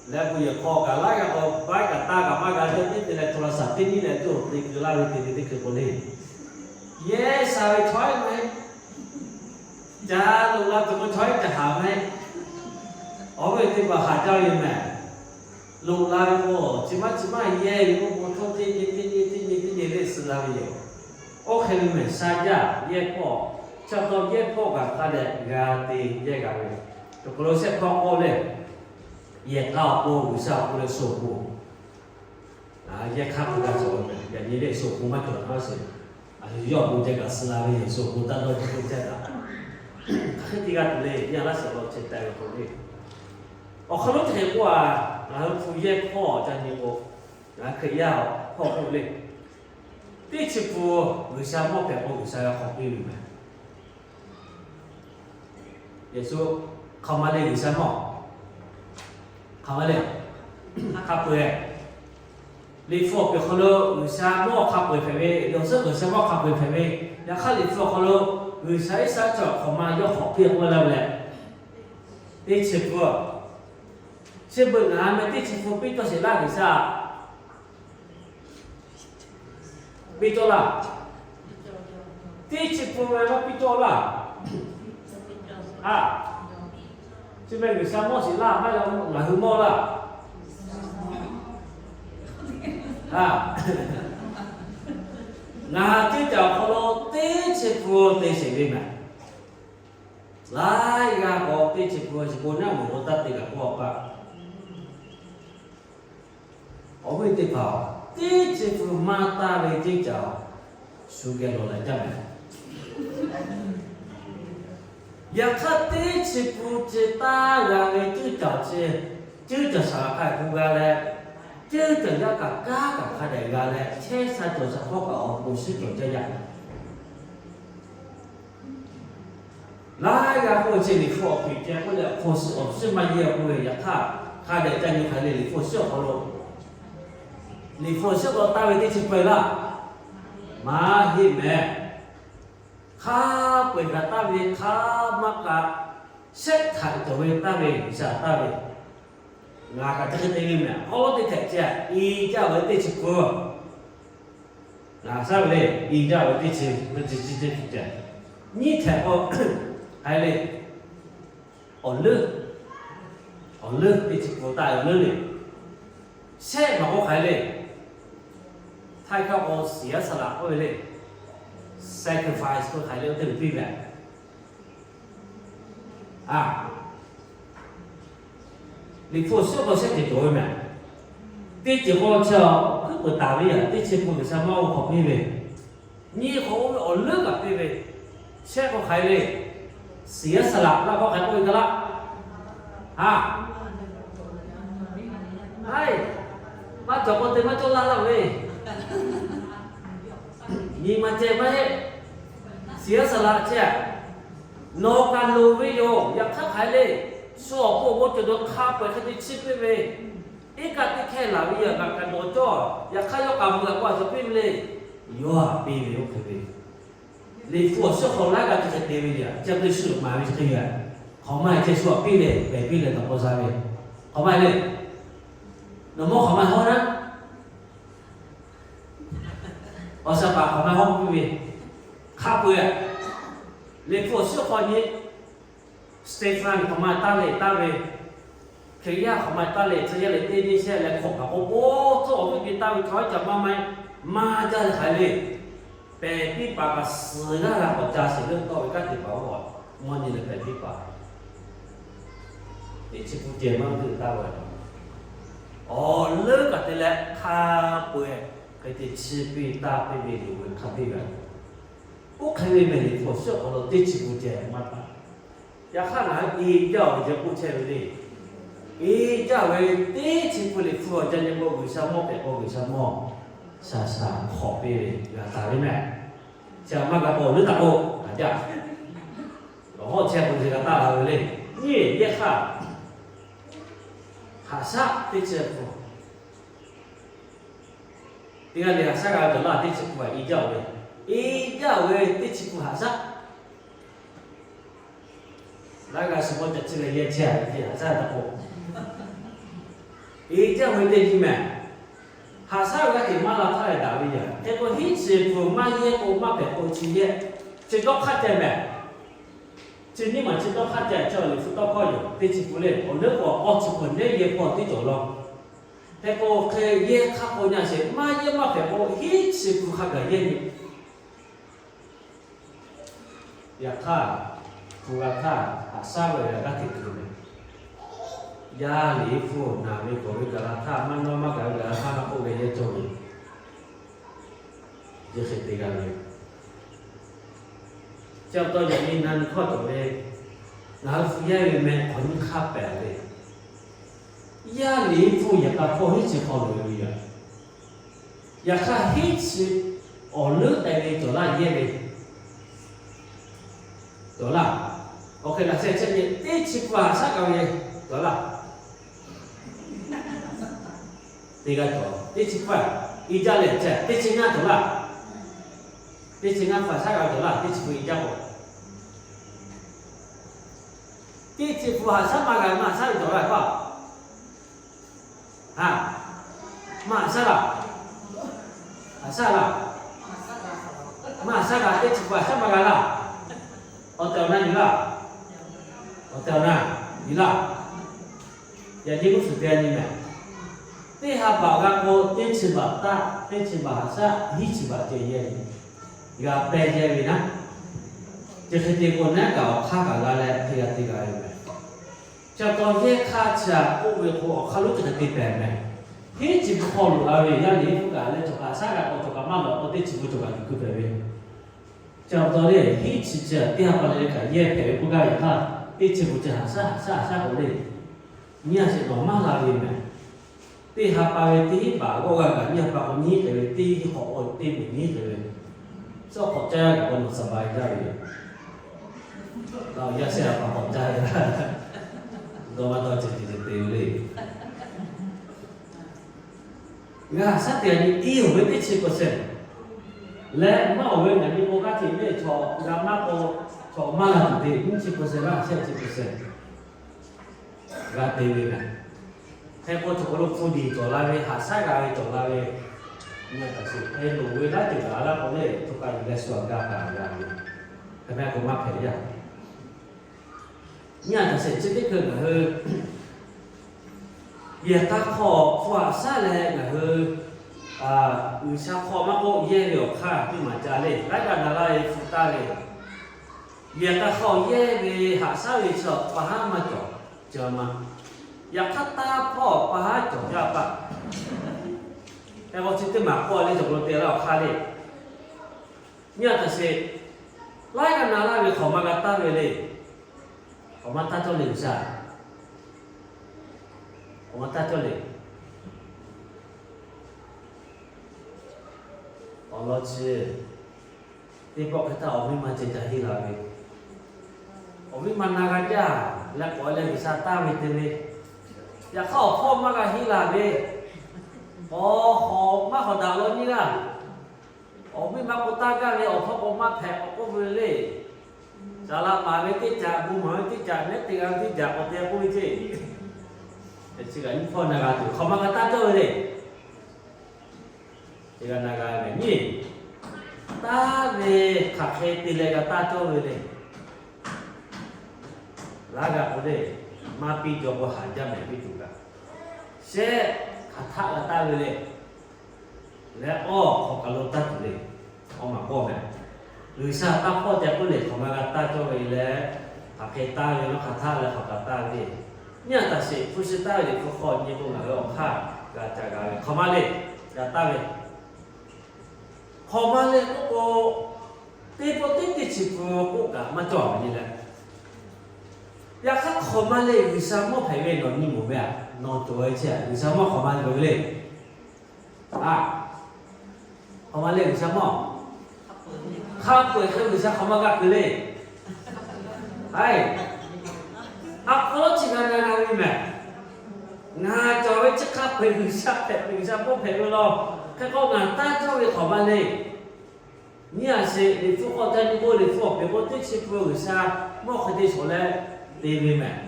Leh k'o yehˬ hk'aw kaꞈ laˇ g'a k'o, baiˉ kaꞈ taˇ kaꞈ maˇ g'a teˇ te leh, cawˬ la shaˍ teˇ nyiˇ leh tuˬ te keu laˇ ve te ve teˇ hkui k'o le. Yehˇ sha ve chaw iˉ maˇ heˆ. Ca loꞈ la tuˬ k'o chaw iˉ ca haˍ maˇ heˆ. Awˬ viˉ teˇ hpaˍ haˍ jaˇ ve mehˬ. Loꞈ la ve k'o chi maˇ chi maˇ yehˇ ve k'oˆ k'o, chaw teˇ nyi teˇ nyi teˇ nyi teˇ nyi le suh la ve yoˬ. Oˇ hk'e ve mehˬ sha jaˇ yehˇ hpawˇ. Chi pa taw yehˇ hpawˇ kaꞈ hk'a dehꞈ g'a te yehˇ g'a ve. Awˬ hk'aw lo shehˆ hpawˇ k'oˆ le, yehˬ k'a awˬ pon, G'uiˬsha awˬ pon leh shu awˬ pon, yehˇ hk'aˇ k'oˆ g'a cawˬ ve mehˬ. Yaꞈ nyi le shu awˬ pon maˇ cawˬ maˇ sheˍ. Yawˇ awˬ pon ceh kaꞈ suh la ve yoˬ, shu awˬ pon taˇ dawˇ ceh k'oˆ ceh kaꞈ, hk'aˬ hk'e te g'a tuˬ le. Yaˇ laˇ shiˍ awˬ lawn ceh taˍ ve k'o le, awˬ hk'aw lo chi hk'e k'oˆ a, ngaˬ hui hpu yehˇ hpawˇ ca nyi k'o, ngaˬ hui Hkriꞈ yaˇ hpawˇ k'oˆ le, teˇ chi pun G'uiˬsha mawˇ hpehꞈ k'o G'uiˬsha g'a hk'awꞈ piˇ ve mehˬ. Yeˍsuˆ hk'aˬ ma le G'uiˬsha mawˇ, hk'aˬ ma le, hk'a peu-eˬ. Liꞈ hpu awˬ pehˍ hk'aw lo G'uiˬsha mawˇ hk'a peu-eˬ hpehꞈ ve, yawˬ suhˉ G'uiˬsha mawˇ hk'a peu-eˬ hpehꞈ ve, yaꞈ hk'aˇ Liꞈ hpu awˬ hk'aw lo G'uiˬsha Iˉsaˍreˍlaˆ chaw hk'awꞈ ma yawˇ hk'awꞈ piˇ k'oˆ laˇ ve leh, teˇ chi pun, chi beuꞈ ngaˬ meh teˇ chi pun piˇ cawˇ sheˍ laˇ G'uiˬsha. Piˇ cawˇ laˇ. Teˇ chi pun ve maˇ piˇ cawˇ laˇ. A, chi meh G'uiˬsha mawˇ sheˍ laˇ, maˇ heˆ laˇ ngaˬ hui mawˇ laˇ. A, ngaˬ teˇ caˬ awˬ hk'aw lo teˇ chi pun te sheˍ ve mehˬ. Laiˉ g'aˇ k'o teˇ chi pun chi bon naˉ meuˬ k'o taˇ te kaꞈ k'oˆ a paˆ. Awˬ viˉ teˇ hpaˍ, teˇ chi pun maˇ taˇ ve teˇ caˬ shu geh lawˬ leh jaˇ mehˬ. Yaꞈ hk'aˇ teˇ chi pun ceh taˇ g'a ve ceuˇ caˬ chi, ceuˇ caˬ shaˍ laꞈ hk'a hk'e g'a leh, ceuˇ caˬ yaˇ kaꞈ kanˉ kaꞈ hk'a dehꞈ g'a leh, chehˇ sha cawˬ sha hpawˇ kaꞈ awˬ bon shiˉ cawˬ jaˇ yaˇ. Laiˉ g'aˇ k'oˆ ve chi Liꞈ hpu awˬ piˍ ceh k'oˆ leh, awˬ hk'aw awˬ suhˉ maˇ yehˇ k'oˆ ve, yaꞈ hk'aˇ hk'a dehꞈ ca nyi hk'aˬ le Liꞈ hpu awˬ suhˉ awˬ hk'aw lo, Liꞈ hpu awˬ suhˉ k'awꞈ taˇ ve teˇ chi peuˬ laˇ. Maˇ heˆ mehˬ. Hk'a peu-eˬ kaꞈ taˇ ve, hk'a maˇ kaꞈ shehˆ htaꞈ cawˬ ve taˇ ve, G'uiˬsha taˇ ve. Ngaˬ kaꞈ chi hk'e te ve mehˬ. Awˉ lawˉ teˇ htehꞈ ceh, i jaˇ ve teˇ chi pun, ngaˬ shaˉ ve le, i jaˇ ve teˇ chi, teˇ chi teˇ chi ceh, nyiˇ htehꞈ k'o, hk'aˬ hk'e le, awˬ leuˉ, awˬ leuˉ teˇ chi pun taˇ ve awˬ leuˉ le, shehˆ maˬ k'o hk'aˬ hk'e le, htaiˇ hkawˇ k'o shiˍ yaˇ saˍ laꞈ k'oˆ ve le, sacrifice k'o hk'aˬ hk'e le oˇ teˇ ve piˇ ve. A, Liꞈ hpu awˬ suhˉ k'awꞈ shehˆ ceuˬ cawˬ ve mehˬ. Teˇ ceuˬ k'o chi awˬ hkuiˉ peuˬ taˍ ve yaꞈ teˇ chi pun G'uiˬsha maˇ oˇ hk'awꞈ piˇ ve. Nyiˇ hk'awꞈ oˇ ve awˬ leuˉ kaꞈ piˇ ve. Shehˆ k'o hk'aˬ hk'e le, shiˍ yaˇ saˍ laꞈ laˇ k'o hk'aˬ hk'e k'oˆ ve ka laˇ. A, aiˬ, maˇ cawˬ k'o te maˇ cawˇ laˇ laˇ ve, nyi ma ceh maˇ heˆ. Shiˍ yaˇ saˍ laꞈ ceh, nawˬ kaꞈ loˍ ve yoˬ. Yaꞈ hk'aˇ hk'aˬ hk'e le, shu awˬ pon awˬ bon cawˬ dawˬ hk'a peu-eˬ hk'e te chiˇ piˇ ve, iˉ kaˆ teˇ hkehˇ laˬ ve yaꞈ kaꞈ kaꞈ dawˬ cawˇ. Yaꞈ hk'aˇ yawˇ kaꞈ mvuh kaꞈ k'oˆ a cawˬ piˇ ve le. Yawˇ htaꞈ piˇ ve oˇ hk'e ve, Liꞈ hpu awˬ suhˉ hk'aw laiˉ g'aˇ chi hk'e te ve yaꞈ, chi hk'e shu maˍ ve chi hk'e yaꞈ, hk'awꞈ maˇ heˆ ceh shu htaꞈ piˇ leh pehˬ piˇ leh taꞈ k'aw za ve, hk'awꞈ maˇ heˆ le. Nawˬ mawˇ hk'awꞈ maˇ hawˉ naˉ, awˬ shaˍ paˍ hk'awꞈ maˇ hawˉ piˇ ve, hk'a peu-eˬ, Liꞈ hpu awˬ suhˉ hk'aw nyi, Steˍfanˍ hk'awꞈ maˇ taˇ leh taˇ ve, Hkriꞈ yaˇ hk'awꞈ maˇ taˇ leh tcuh yaˇ leh teˇ nyi shehˆ leh hk'awꞈ kaꞈ k'o k'o, tcuh awˬ viˉ ve taˇ ve chaw iˉ ca maˇ maˇ maˇ jaˇ leh hk'aˬ hk'e le. pehˬ piˇ paˍ kaꞈ suhˍ g'aˇ g'a k'awꞈ ca sheˍ leuˆ tawˆ ve kanˉ te paˍ oˇ, mawˇ nyi leh pehˬ piˇ paˍ, teˇ chi pun ceh maˇ g'uiˇ taˇ ve. Awˬ leuˉ kaꞈ te leh hk'a peu-eˬ hk'e te chi piˇ taˇ piˇ ve loˍ ve hk'a biˇ g'a. Oˇ hk'e ve mehˬ liꞈ hpu awˬ suhˉ awˬ hk'aw lo teˇ chi pun ceh maˇ taˍ. Yaꞈ hk'aˇ ngaˬ hui e jaˇ awˬ ve ceh k'oˆ chehˇ ve le. E jaˇ ve teˇ chi pun liꞈ hpu awˬ ca nyi k'o, G'uiˬsha mawˇ pehꞈ k'o, G'uiˬsha mawˇ shaˍ shaˍ hk'awꞈ piˇ ve g'a taˍ ve mehˬ. Chi a maˇ g'a k'o, leuˉ taˍ k'o, a jaˇ. Awˬ hawˉ chehˇ k'o, chi g'a taˍ la ve le. Nyiˇ yehˇ hk'aˇ, haꞈ shaˉ teˇ chi pun, teˇ g'aˇ le haꞈ shaˉ g'a ve cawˬ laˇ, teˇ chi pun a e jaˇ ve, e jaˇ ve teˇ chi pun haꞈ shaˉ. Laˇ g'a shiˍ maw ca chi leh yehˇ chehˇ ve haꞈ shaˉ taˇ k'o, e jaˇ ve teˇ nyi mehˬ. Haꞈ shaˉ ve g'aˇ hteꞈ maˇ la htaˇ leh daꞈ ve yaꞈ hk'e k'o, hiˉ chi pun maˇ yehˇ k'o, maˇ hpehꞈ k'o, chi yehˇ, chi dawˇ hk'aˇ ceh mehˬ. Chi nyiˇ maˬ chi dawˇ hk'aˇ ceh, chi awˬ liꞈ hpu tawˇ hkawˇ yoˬ. Teˇ chi pun le, awˬ leuˉ k'o awˬ k'aw chi pun nehˉ yehˇ hpawˇ teˇ cawˬ law. Hk'e k'o hk'e yehˇ hk'aˇ k'o nyi sheˍ, maˇ yehˇ maˇ hpehꞈ k'o hiˉ chi pun hk'a gaˬ yehˇ ve. Yaꞈ hk'aˇ, hpu g'a htaˇ haꞈ shaˉ ve g'a g'aˇ hteꞈ tuˬ ve, yaˇ liꞈ hpu naˬ ve kawˬ ve gaˬ la htaˇ, maˇ nawˇ maˇ gaˬ ve gaˬ la htaˇ maˇ k'oˆ ve yehˇ cawˇ ve, yehˇ hk'e te g'a ve. Chi pa taw yaꞈ nyi na nyi hkawˇ cawˬ ve, ngaˬ hui hpu yehˇ ve meh hk'awꞈ nyiˇ hk'aˇ pehˍ ve, yaˇ liꞈ hpu yehˬ k'a hpawˇ hiˉ chi hk'aw loꞈ e ve yoˬ. Yaꞈ hk'aˇ hiˉ chi awˬ leuˉ k'ai ve cawˬ laˇ yehˇ ve cawˬ laˇ. Awˬ hk'e laꞈ sheh chehˇ ve teˇ chi pun haꞈ shaˉ g'a ve cawˬ laˇ. Teˇ g'aˇ cawˬ teˇ chi pun, i jaˇ leh ceh teˇ chi ngaˇ cawˬ laˇ. Teˇ chi ngaˇ hpu haꞈ shaˉ g'a ve cawˬ laˇ, teˇ chi pun i jaˇ k'o. Teˇ chi pun haꞈ shaˉ maˇ g'a, maˇ haꞈ shaˉ ve cawˬ laˇ k'o, ha, maˇ haꞈ shaˉ laˇ. Haꞈ shaˉ laˇ. Maˇ haꞈ shaˉ g'a, teˇ chi pun haꞈ shaˉ maˇ g'a laˇ. Awˬ tehˬ awˬ na yuˬ laˇ. Awˬ tehˬ awˬ na yuˬ laˇ. Yaꞈ nyi g'uˇ suhˍ te a nyi mehˬ. Teˇ ha baꞈ g'a k'o, teˇ chi baꞈ taˆ, teˇ chi baꞈ haꞈ shaˉ, hiˉ chi baꞈ ceh yehˇ ve, g'a pehˇ yehˇ ve naˉ. Chi hk'e te k'o, naˉ kaꞈ awˬ hk'aˇ kaꞈ g'a leh hk'e g'a te g'a ve mehˬ. Chi pa taw yehˇ hk'aˇ chi a k'oˆ ve k'o, awˬ hk'aˇ lonˉ chi hk'e te pehˍ mehˬ. Hiˉ chi pun hk'aw loꞈ la ve yaˇ liꞈ hpu kaꞈ leh cawˬ kaꞈ shaˉ g'a k'o, cawˬ kaꞈ maˇ loꞈ k'o, teˇ chi pun cawˬ kaꞈ yuˬ keu pehˍ ve. Chi pa taw le, hiˉ chi chi a teˇ ha pa leh kaꞈ yehˇ hpehꞈ ve k'oˆ gaˇ ve htaˇ, teˇ chi pun chi haꞈ shaˉ haꞈ shaˉ haꞈ shaˉ k'o le, nyi a sheˍ nawˬ maˇ la ve mehˬ. Teˇ ha pa ve teˇ hinˉ baˬ g'awˇ g'a kaꞈ nyiˇ ha pa k'o nyiˇ hk'e ve, teˇ hinˉ hk'awꞈ k'o teˇ mehˬ nyiˇ hk'e ve, suhˉ hk'awꞈ caˇ g'a kaꞈ k'o nawˬ saˍ baˍ jaˇ ve yoˬ. Laˇ yaˇ shehˆ ha pa hk'awꞈ caˇ ve, dawˇ maˇ dawˇ ceh ceh ceh te ve le. G'a haꞈ shaˉ te a nyi, i oˬ ve teˇ chi percent leh maˇ oˬ ve ngaˬ nyi k'o g'aˇ hteꞈ le chaw g'a maˇ k'o, chaw maˇ g'a tuˬ te nyiˇ chi percent laˇ, shehˆ chi percent g'a te ve mehˬ. Hk'e k'o, chaw hk'aw lo hpu diˬ cawˬ la ve, haꞈ shaˉ g'a ve cawˬ la ve, nyi a taꞈ sheˍ hk'e loˍ ve laˇ ceuˬ gaˬ laˇ k'o le, chaw ka yuˬ leh shu a ga kaꞈ g'a ve, hk'e mehˆ k'o maˇ hpehꞈ yaˇ. Nyi a taꞈ sheˍ chi teˇ hkui ngaˬ hui yehˬ k'a hk'aw hpu haꞈ shaˉ leh ngaˬ hui G'uiˬsha hk'aw maˇ k'oˆ, yehˇ ve awˬ hk'aˇ teˇ maˬ ca le, laiˉ g'aˇ na laˇ ve hpu taˇ ve, yehˬ k'a hk'aw yehˇ ve haꞈ shaˉ ve chi pa haˉ maˇ cawˬ, cawˬ ma. Yaꞈ hk'aˇ taˇ hpawˇ pa haˉ cawˬ jaˇ paˆ. Hk'e k'o chi teˇ maˬ k'oˆ le, cawˬ k'o te laˇ awˬ hk'aˇ le. Nyi a taꞈ sheˍ, laiˉ g'aˇ na laˇ ve hk'awꞈ ma g'a taˇ ve le. Hk'awꞈ ma taˇ cawˇ le G'uiˬsha. Hk'awꞈ ma taˇ cawˇ le. Awˬ lawn chi teˇ pawˆ hk'e htaˇ awˬ miˇ ma ceh ca henˇ la ve, awˬ miˇ ma na g'a jaˇ leh k'awꞈ leh G'uiˬsha taˇ ve te ve. Yaꞈ hk'aˇ awˬ hpawˇ maˇ g'a henˇ la ve, awˬ hawˍ maˇ hawˍ daꞈ law nyiˇ g'aˇ. Awˬ miˇ ma k'o taˇ gaˇ ve, awˬ hpawˇ k'o maˇ hpehꞈ k'awꞈ k'oˆ ve le. Saˍ laꞈ maˍ ve teˇ caꞈ, bon maˍ ve teˇ caꞈ, mehˉ te g'a ve teˇ caꞈ k'awꞈ te k'oˆ ve ceˇ. Chi kaꞈ nyiˇ hpawˇ na g'a tuˬ hk'awꞈ ma g'a taˇ cawˇ ve le. Teˇ g'aˇ na g'a ve nyi, taˇ ve hk'aˬ hk'e te leh g'a taˇ cawˇ ve le. Laˇ g'a k'o le, maˇ piˇ jaw k'o haˍ jaˇ mehˍ piˇ tuˬ kaꞈ, shehˆ hk'aˬ htaˆ g'a taˇ ve le. Leh awˬ hk'awꞈ kaˬ lo taˇ tuˬ le. Hk'aw maˍ kawˆ meh. G'uiˬsha taˇ hpawˇ te k'oˆ le, hk'awꞈ ma g'a taˇ cawˇ ve leh, hk'aˬ hk'e taˇ ve, maˇ hk'aˬ htaˇ leh hk'awꞈ kaꞈ taˇ ve. Nyi a taˍ sheˍ, hpu shi taˇ ve Liꞈ hpu hk'aw nyi k'o, ngaˬ hui awˬ hk'aˇ g'a ca g'a ve hk'awꞈ ma le, g'a taˇ ve. Hk'awꞈ ma le k'oˆ k'o, teˇ pawˆ teˇ teˇ chi pun k'oˆ kaꞈ maˇ cawˬ ve nyi leh, yaꞈ hk'aˇ hk'awꞈ ma le G'uiˬsha mawˇ hpehꞈ ve nawˬ nyi mawˬ ve a, nawˬ cawˬ ve chi a, G'uiˬsha mawˇ hk'awꞈ ma ve le. A, hk'awꞈ ma le G'uiˬsha mawˇ, hk'a peu-eˬ hk'e G'uiˬsha hk'awꞈ ma g'a kuˬ le. Ai, a hk'aw lo chi g'a na g'a ve mehˬ. Ngaˬ cawˬ ve chi hk'a peu-eˬ G'uiˬsha hpehꞈ ve, G'uiˬsha mawˇ hpehꞈ ve law. Hk'e k'o ngaˬ taˇ cawˇ ve hk'awꞈ ma le. Nyi a sheˍ, Liꞈ hpu hk'aw ca nyi k'o, Liꞈ hpu awˬ pehˍ k'o, teˇ chi pun G'uiˬsha mawˇ hk'e te shawˍ leh te ve mehˬ.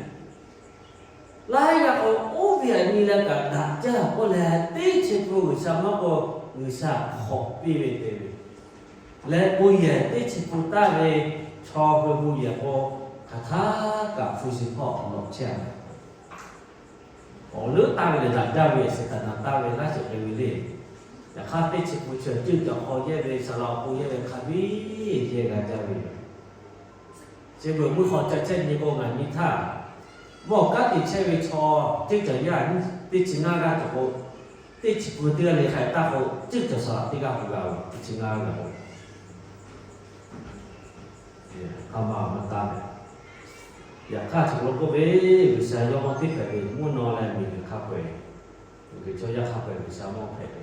Laiˉ g'aˇ k'o, oˇ ve a nyi leh kaꞈ daꞈ jaˇ k'oˆ leh, teˇ chi pun G'uiˬsha mawˇ k'o, G'uiˬsha hk'awꞈ piˇ ve te ve leh, bon yehˬ teˇ chi pun taˇ ve chaw hui bon yehˬ k'o, hk'aˬ htaˇ kaꞈ hpu shi hpawˇ lawꞈ chehˇ a. Awˬ leuˉ taˇ ve lehˬ daꞈ jaˇ ve, Saˍtanˍ taˇ ve laˇ sheˍ k'ai ve le. Yaꞈ hk'aˇ teˇ chi pun chi ceuˇ cawˬ hk'aw yehˇ ve, saˍ laꞈ awˬ pon yehˇ ve hk'a biˇ yehˇ g'a jaˇ ve. Chi beuꞈ mvuhˇ hk'aw ca chehˇ nyi k'o ngaˬ nyi htaˇ, mawˇ kanˉ te chehˇ ve chaw ceuˇ cawˬ yaˇ teˇ chi ngaˇ g'aˇ cawˬ k'o, teˇ chi pun teˇ g'aˇ le hk'a taˇ k'o, ceuˇ cawˬ saˍ laꞈ teˇ g'aˇ hu g'a ve teˇ chi ngaˇ g'aˇ k'o, hk'a ma maˇ taˇ ve. Yaꞈ hk'aˇ chi k'o k'oˆ ve, G'uiˬsha yawˇ teˇ hpehꞈ ve mvuhˇ naw leh miˬguiˬ hk'a peu-eˬ, miˬguiˬ chaw yaˇ hk'a peu-eˬ G'uiˬsha mawˇ hpehꞈ ve.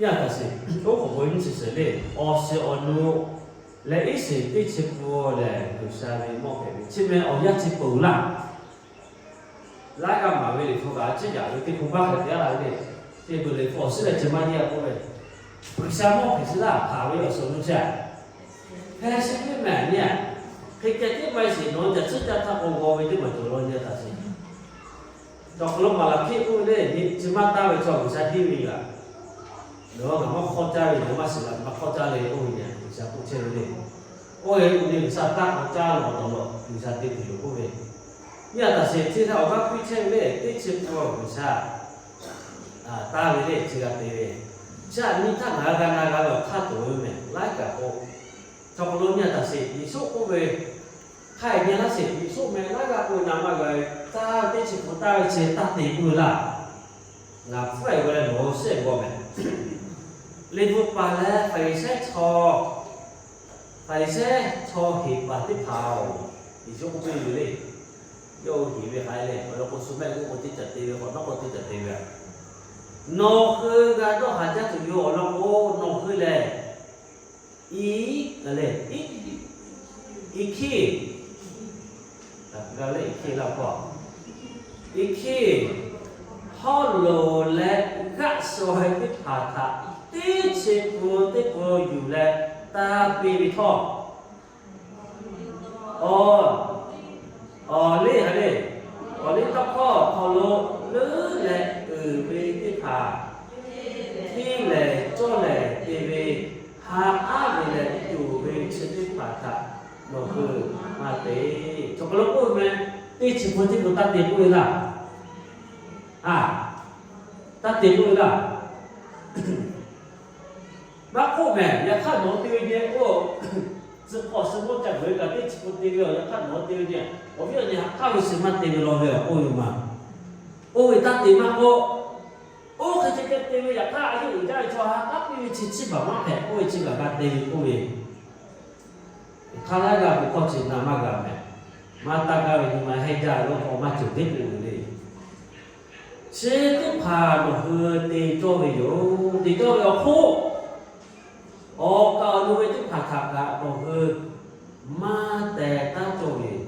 Yaˇ htaꞈ sheˍ, oˉ k'oˍ k'o nyi shiˍ sheˍ le, awˬ shiˍ awˬ nu leh iˉ shiˍ teˇ chi pun lehˬ G'uiˬsha ve mawˇ hpehꞈ ve. Chi meh awˬ yanˇ chi peuˬ laˇ. Laiˉ g'aˇ maˍ ve Liꞈ hpu kaꞈ a ciˉ yaꞈ ve teˇ hpu maˇ hk'e te a la ve le. Teˇ peuˬ Liꞈ hpu awˬ suhˉ leh chi maˇ yeˇ a k'oˆ ve, G'uiˬsha mawˇ hpehꞈ chi laˇ hk'aˬ ve awˬ suhˍ awˬ nu chi a, hk'e sheˍ ve mehˬ nyi a. Hk'e ceh teˇ maˇ sheˍ nawˬ hui caˬ tsuhˇ caˇ htaˇ k'o g'aw ve teˇ maˬ cawˬ law nyi a taꞈ sheˍ. Cawˬ hk'aw lo Maˍlaˍhkiˆ k'oˆ ve le, nyi chi maˇ taˇ ve chaw G'uiˬsha tiˇ ve g'aꞈ, nawˬ hui kaꞈ maˇ hk'awˇ caˇ ve, nawˬ hui maˇ shiˍ la maˇ hk'awˇ caˇ le k'oˆ ve nyi a, G'uiˬsha k'oˆ chehˇ ve le. Oˇ ve k'o nyi G'uiˬsha taˇ k'awꞈ caˇ lawˬ tawˍ lawˬ G'uiˬsha te tuˬ yoˬ k'oˆ ve. Nyi a taꞈ sheˍ chi htaꞈ awˬ g'aˇ piˇ chehˇ ve le, teˇ chi pun G'uiˬsha taˇ ve le chi g'a te ve. Chi a nyi htaˇ ngaˬ hui g'a na g'a ve awˬ hk'aˇ tuˬ ve mehˬ laiˉ kaꞈ k'o, chaw hk'aw lo nyi a taꞈ sheˍ Yeˍsuˆ k'oˆ ve, hk'a eˬ nyi laˇ sheˍ Yeˍsuˆ meh laiˉ g'aˇ k'o na maˇ g'a ve, taˇ ve teˇ chi pun taˇ ve chi taˇ te k'oˆ ve laˇ. Ngaˬ hpfuhˇ eˬ g'aw leh nawˬ hui shehˆ g'aw mehˬ. Liꞈ hpu paˍ leh Hpaˍriˍsehˇ chaw, Hpaˍriˍsehˇ chaw heˍ paˍ teˇ hpaˍ-oˬ, Yeˍsuˆ k'oˆ piˇ ve le. Yawˇ hui heˍ ve hk'aˬ hk'e le, awˬ lawn k'o shu mehˆ g'uˇ k'o teˇ caꞈ te ve k'o, nawˬ k'o teˇ caꞈ te ve a. Nawˬ hui g'a dawˇ haˍ jaˇ tuˬ yoˬ. Awˬ lawn k'o nawˬ hui lehˬ, iˉ, iˉ hkiˇ, g'a leh iˉ hkiˇ laˇ hkawˇ, iˉ hkiˇ, hawˉ loˍ leh g'aˆ shaw ve teˇ hpaˍ htaꞈ teˇ chi pun teˇ pun yuˬ leh taˇ piˇ ve htawˇ, awˬ, awˬ liˇ ha le, awˬ liˇ tawˇ hkawˇ hk'aw lo leuˉ leh uiˍ ve teˇ hpaˍ hteˇ lehˍ cawˇ lehˍ te ve, ha k'aˉ ve leh tuˬ ve chi teˇ hpaˍ htaꞈ nawˬ hui maˇ te. Chaw hk'aw lo k'oˆ ve meh, teˇ chi pun teˇ pun taˇ te k'oˆ ve laˇ. A, taˇ te k'oˆ ve laˇ. Maˇ k'oˆ mehˬ, yaꞈ hk'aˇ nawˬ hui te ve nyi k'o, tcuh hk'awꞈ suh mawˇ ca vuiˬ ve kaꞈ teˇ chi pun te ve, yaꞈ hk'aˇ nawˬ hui te ve nyi, awˬ viˉ awˬ nyi ha k'aˉ ve chi maˇ te ve law ve awˬ k'oˆ ve ma. Oˇ ve taˇ te maˇ k'oˆ, oˇ hk'e te te ve yaꞈ hk'aˇ a yeˇ uiˍ jaˇ ve chaw ha k'aˉ piˇ ve chi chiˇ baˬ maˇ hpehꞈ k'oˆ ve chi kaꞈ g'a te ve k'oˆ ve, hk'aˇ laiˉ g'aˇ ve hkawˇ chi na maˇ g'a mehˬ. Maˇ taˇ gaˇ ve nyi ma hehnˇ jaˇ ve awˬ hk'aw maˇ ceuˬ teˉ k'oˆ ve le. Chi teˇ hpaˍ nawˬ hui te cawˇ ve yoˬ. Te cawˇ ve awˬ hk'oˆ, awˬ kaˍ awˬ nu ve teˇ hpaˍ htaꞈ kaꞈ nawˬ hui maˇ teh taˉ cawˇ ve yoˬ.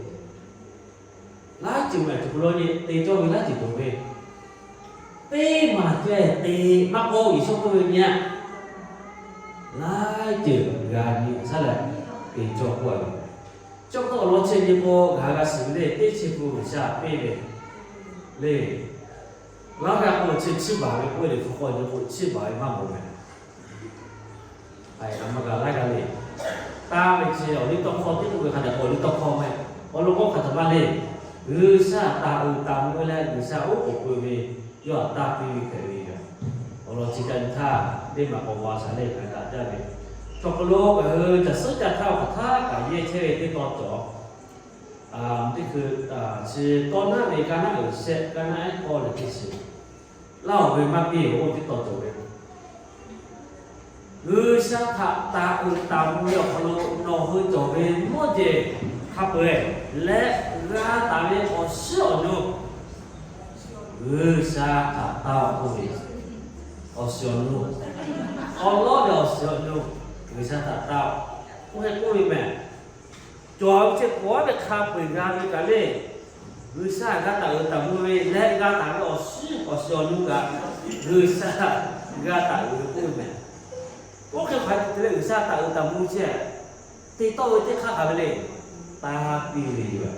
Laiˉ ceuˬ mehˬ tuˬ hk'aw lo nyi te cawˇ ve laiˉ ceuˬ cawˬ ve, teˇ maˬ ceh te maˇ k'oˆ Yeˍsuˆ k'oˆ ve nyi a, laiˉ ceuˬ g'a nyi shaˉ leh te cawˇ k'oˆ a ve. Cawˇ k'oˆ awˬ lawn chi nyi k'o ngaˬ hui g'a shiˍ ve le, teˇ chi pun G'uiˬsha piˇ ve le. Laˇ g'a k'o chi chiˇ baˬ ve k'oˆ ve le, hpu hk'aw nyi k'o chiˇ baˬ ve maˇ mawˬ mehˬ. Aˬ, maˇ g'a laiˉ g'a le. Taˇ ve chi awˬ liˇ tawˇ hkawˇ teˇ k'oˆ ve hk'a dehꞈ k'o awˬ liˇ tawˇ hkawˇ meh. Awˬ lawn k'o hk'a htaꞈ maˇ le. G'uiˬsha taˍ uiˍ taˍ mvuh leh G'uiˬsha oˉ k'oˍ pui ve, yawˇ htaꞈ taˇ piˇ ve hpehꞈ ve yoˬ. Awˬ lawn chi ka nyi htaˇ, teˇ maˬ k'awꞈ g'aw shaˍ le hk'a daꞈ jaˇ ve, Chaw hk'aw lo ngaˬ hui caˬ suhˉ caˬ htaˇ awˬ hk'aˬ htaˇ kaꞈ yehˇ chehˇ ve teˇ tawn cawˬ. Teˇ hkui chi tawˇ naˉ ve kaˇ naˉ uiˍ shehˆ kaˇ naˉ ehˉ k'awˇ leh teˇ shiˍ, laˇ awˬ ve maˇ piˇ-oˬ, oˇ teˇ tawn cawˬ ve. G'uiˬsha htaꞈ taˍ uiˍ taˍ mvuh ve awˬ hk'aw lo nawˬ hui cawˬ ve mawˇ jeˬ hk'a peu-eˬ leh g'a taˍ ve awˬ shiˉ awˬ nu, G'uiˬsha htaꞈ taˍ k'oˆ ve awˬ shiˍ awˬ nu, awˬ lawˉ ve awˬ shiˍ awˬ nu, G'uiˬsha htaꞈ taˍ-oˬ k'oˆ ve k'oˆ ve mehˬ. Cawˬ ve chi k'awꞈ ve hk'a peu-eˬ g'a ve kaꞈ le, G'uiˬsha g'a taˍ uiˍ taˍ mvuh ve leh g'a taˍ ve awˬ shiˉ awˬ shiˍ awˬ nu kaꞈ, G'uiˬsha g'a taˍ uiˍ ve k'oˆ ve mehˬ. Oˇ hk'e hk'aˬ hk'e te leh G'uiˬsha taˍ uiˍ taˍ mvuh chehˇ, te tawˆ ve teˇ hk'aˇ hk'aˬ ve le, taˇ piˇ ve yoˬ.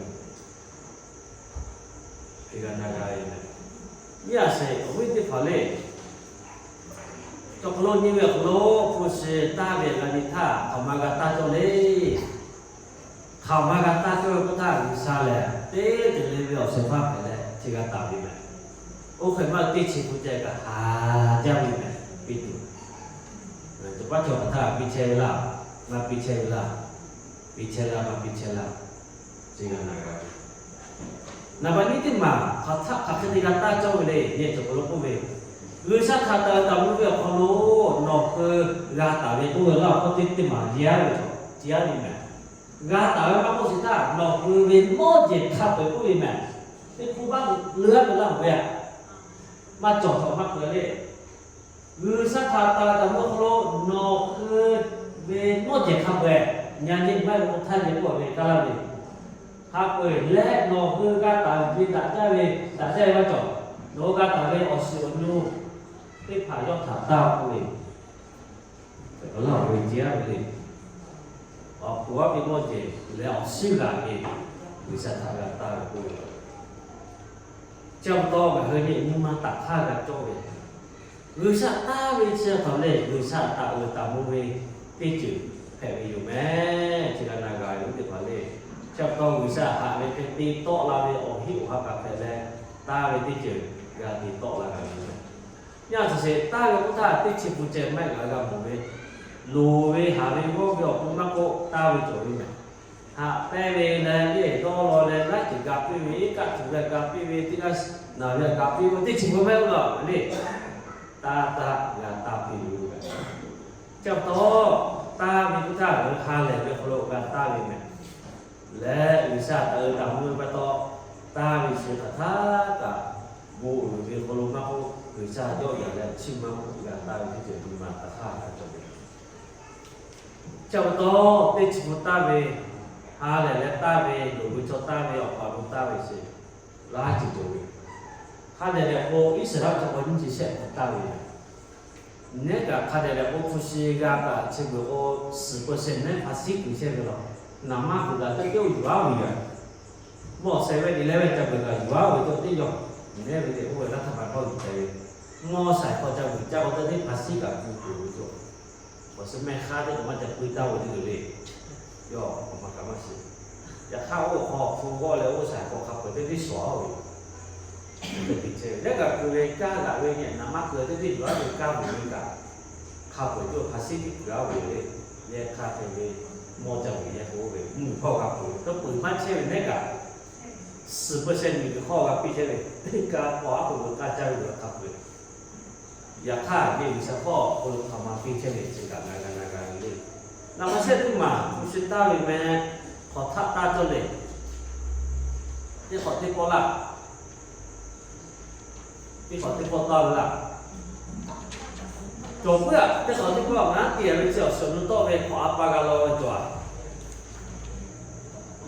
Hk'e g'a na g'a ve mehˬ. Nyi a sheˍ awˬ viˉ teˇ hpaˍ le, chaw hk'aw lo nyi ve awˬ hk'aw lo hpu shi taˇ ve g'a nyi htaˇ, hk'aˬ ma g'a taˇ cawˇ le. Hk'aˬ ma g'a taˇ cawˇ ve k'oˆ htaˇ, G'uiˬsha lehˬ teˇ ceuˬ le ve awˬ shehˍ hpaˇ hpehꞈ leh chi g'a taˍ ve mehˬ. Oˇ hk'e maˇ teˇ chi hpu ceh kaꞈ haˍ jaˇ ve mehˬ. Piˇ tuˬ, cawˬ paˉ cawˬ hk'aˬ htaˇ piˇ chehˇ ve laˇ, maˇ piˇ chehˇ ve laˇ, piˇ chehˇ laˇ, maˇ piˇ chehˇ laˇ, chi g'a na g'a ve. Naˍ baˬ nyiˇ teˇ maˬ hk'aˬ htaˆ hk'aˬ hk'e te g'a taˇ cawˇ ve le, yehˬ cawˬ hk'aw lo k'oˆ ve, G'uiˬsha htaꞈ taˍ uiˍ taˍ mvuh ve awˬ hk'aw lo nawˬ hui g'a taˍ ve k'oˆ ve laˇ, awˬ hkawˇ teˇ teˇ maˬ yaˇ ve cawˬ, ci yaˇ ve mehˬ. G'a taˍ ve maˇ k'oˆ shiˍ htaˇ, nawˬ hui ve mawˇ jeˬ hk'a peu-eˬ k'oˆ ve mehˬ. Teˇ hk'oˆ baˆ leuˉ ve laˇ ve a, maˇ cawˬ htaꞈ maˇ k'oˆ le. G'uiˬsha htaꞈ taˍ taˍ mvuh hk'aw lo nawˬ hui ve mawˇ jeˬ hk'a peu-eˬ, nyi nyi maˇ ve k'o htaˇ nyi k'oˆ ve kaˇ laˇ ve, hk'a peu-eˬ leh nawˬ hui g'a taˍ ve daꞈ jaˇ ve, daꞈ jaˇ ve maˇ cawˬ. Nawˬ hui g'a taˍ ve awˬ shiˍ awˬ nu teˇ hpaˍ yawˇ htaꞈ taˇ k'oˆ ve, awˬ laˇ awˬ ve jaˇ ve le. Awˬ hpu aˉ ve mawˇ jeˬ leh awˬ shiˉ g'a ve, G'uiˬsha htaꞈ g'a taˇ ve k'oˆ ve. Chi pa taw ngaˬ hui nyi nyi ma taˍ hk'aˇ g'a cawˇ ve, G'uiˬsha taˇ ve chi htaꞈ lehˬ, G'uiˬsha taˍ uiˍ taˍ mvuh ve teˇ ceuˬ hpehꞈ ve yoˬ mehˬ. Chi g'a na g'a ve teˇ hpaˍ le. Chi pa taw G'uiˬsha haꞈ ve hk'e te tawˆ la ve awˬ heˆ awˬ ha kaꞈ hpehꞈ leh, taˇ ve teˇ ceuˬ g'a te tawˆ la g'a ve yoˬ mehˬ. Yaˇ cawˬ sheˍ taˇ ve k'oˆ htaˇ teˇ chi pun ceh maˇ g'a g'a mawˬ ve, loˍ ve haˍ ve g'awˇ ve awˬ pon maˇ k'oˆ, taˇ ve cawˬ ve mehˬ. Haꞈ pehnˇ ve leh, lehˬ dawˇ law leh, laiˉ ceuˬ ga piˇ ve, iˉ kaˆ tuˬ ve ga piˇ ve, teˇ g'aˇ naˬ ve ga piˇ ve, teˇ chi pun maˇ g'a le. Taˇ taˇ g'a taˇ piˇ ve yoˬ. Chi pa taw, taˇ ve k'oˆ htaˇ ngaˬ hui ha lehˬ ve hk'aw lo g'a taˇ ve mehˬ. Leh G'uiˬsha taˍ uiˍ taˍ mvuh ve pa taw, taˇ ve chi hk'aˬ htaˇ kaꞈ bon uiˍ ve hk'aw lo maˇ k'oˆ, G'uiˬsha yawˆ yan leh chiˇ mvuh g'a taˇ ve teˇ ceuˬ nyi ma taˍ hk'aˇ g'a cawˬ ve. Chi pa taw, teˇ chi pun taˇ ve, ha lehˬ leh taˇ ve, loˍ ve chaw taˇ ve, awˬ pa lo taˇ ve sheˍ, laiˉ ceuˬ cawˬ ve. Hk'a dehꞈ dehꞈ k'o, Iˉsaˍreˍlaˆ chaw k'aw nyiˇ chi shehˆ hk'aw taˇ ve yoˬ. Nehˉ kaꞈ hk'a dehꞈ dehꞈ k'o, hpu shi g'a kaꞈ chi beuꞈ k'o, suhˍ peuˬ shehˍ nehˉ hpa siˉ kuiˬ chehˇ ve law. Naˍ manˇ kuiˬ kaꞈ teˇ teˇ oˇ yuˬ aˉ ve yoˬ. Mawˇ shehˍ ve nyi leh ve ca peuˬ kaꞈ yuˬ aˉ ve cawˬ teˇ yawˇ. Nehˉ ve teꞈ k'oˆ ve laˇ htaˇ hpa k'awˇ yuˬ ceh ve, mawˇ shaiˍ hk'aw ca vuiˬ caˇ k'o teˇ teˇ hpa siˉ kaꞈ kuˬ kuˬ ve cawˬ. Awˬ suhˍ mehˆ hk'aˇ teˇ k'o maˇ ca pui taˇ ve teˇ le le. Yawˇ awˬ ma kaꞈ maˇ shiˍ. Yaꞈ hk'aˇ, oˇ hk'aw hpu g'awˇ leh oˇ shaiˍ hk'aw hk'a peu-eˬ teˇ teˇ shawˍ aˉ ve yoˬ. Teˇ te chehˇ ve, nehˉ kaꞈ kuˬ ve kaˇ g'aꞈ ve nyi naˍ manˇ kuiˬ teˇ teˇ yuˬ aˉ ve kaˇ vuiˬ ve kaꞈ, hk'a peu-eˬ teˇ hpa siˉ tiˉ kuiˬ aˉ ve le. Yehˬ hk'aˇ hk'e ve, mawˇ ca vuiˬ yehˬ k'o ve mvuhˇ hpawˇ g'a kuˬ ve, tawˇ peuˬ maˇ chehˇ ve nehˉ kaꞈ, suhˍ peuˬ shehˍ nyi ve hk'aw g'a piˇ chehˇ ve, teˇ kaˇ hpawˇ aˉ k'oˆ ve kaˇ caˇ ve hk'a peu-eˬ. Yaꞈ hk'aˇ, G'uiˬsha hpawˇ hk'aw lo hk'aˬ ma piˇ chehˇ ve chi kaꞈ g'a g'a na g'a ve le. Naˍ manˇ shehˆ teˇ maˬ hpu shi taˇ ve meh, hk'aˬ htaˆ taˇ cawˇ le. Teˇ hk'awꞈ teˇ pawˆ laˇ. Teˇ hk'awꞈ teˇ pawˆ taˇ ve laˇ. Cawˬ puiˉ aꞈ, teˇ hk'awꞈ teˇ pawˆ ngaˬ te a ve chi awˬ suhˍ nu tawˆ ve hk'awꞈ a pa g'a law ve cawˬ aꞈ.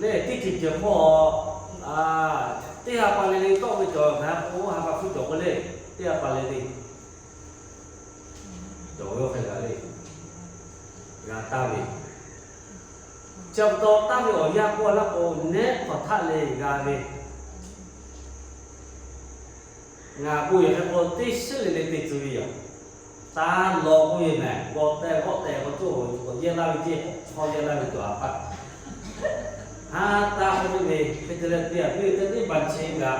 Lehˬ teˇ ceuˬ ceuˬ hpawˇ, teˇ ha pa le le tawˆ ve cawˬ, ngaˬ k'o ha pa hpfuhˇ cawˬ k'o le, teˇ ha pa le le cawˬ ve oˇ hk'e g'a le, g'a taˇ ve. Chi pa taw taˇ ve awˬ yanˇ k'oˆ laˇ k'o, nehˉ hk'aˬ htaˆ le g'a ve. Ngaˬ bon yehˬ hk'e k'o teˇ shiˉ le le te tcuh ve yoˬ. Taˇ law k'oˆ ve mehˬ, g'awˇ tehˬ g'awˇ tehˬ k'o, cawˬ yehˇ laˇ ve ceˇ, chaw yehˇ laˇ ve cawˬ aꞈ paˆ. Ha taˇ k'oˆ ve hk'e te leh te aꞈ piˇ ve teˇ teˇ ban chi g'a.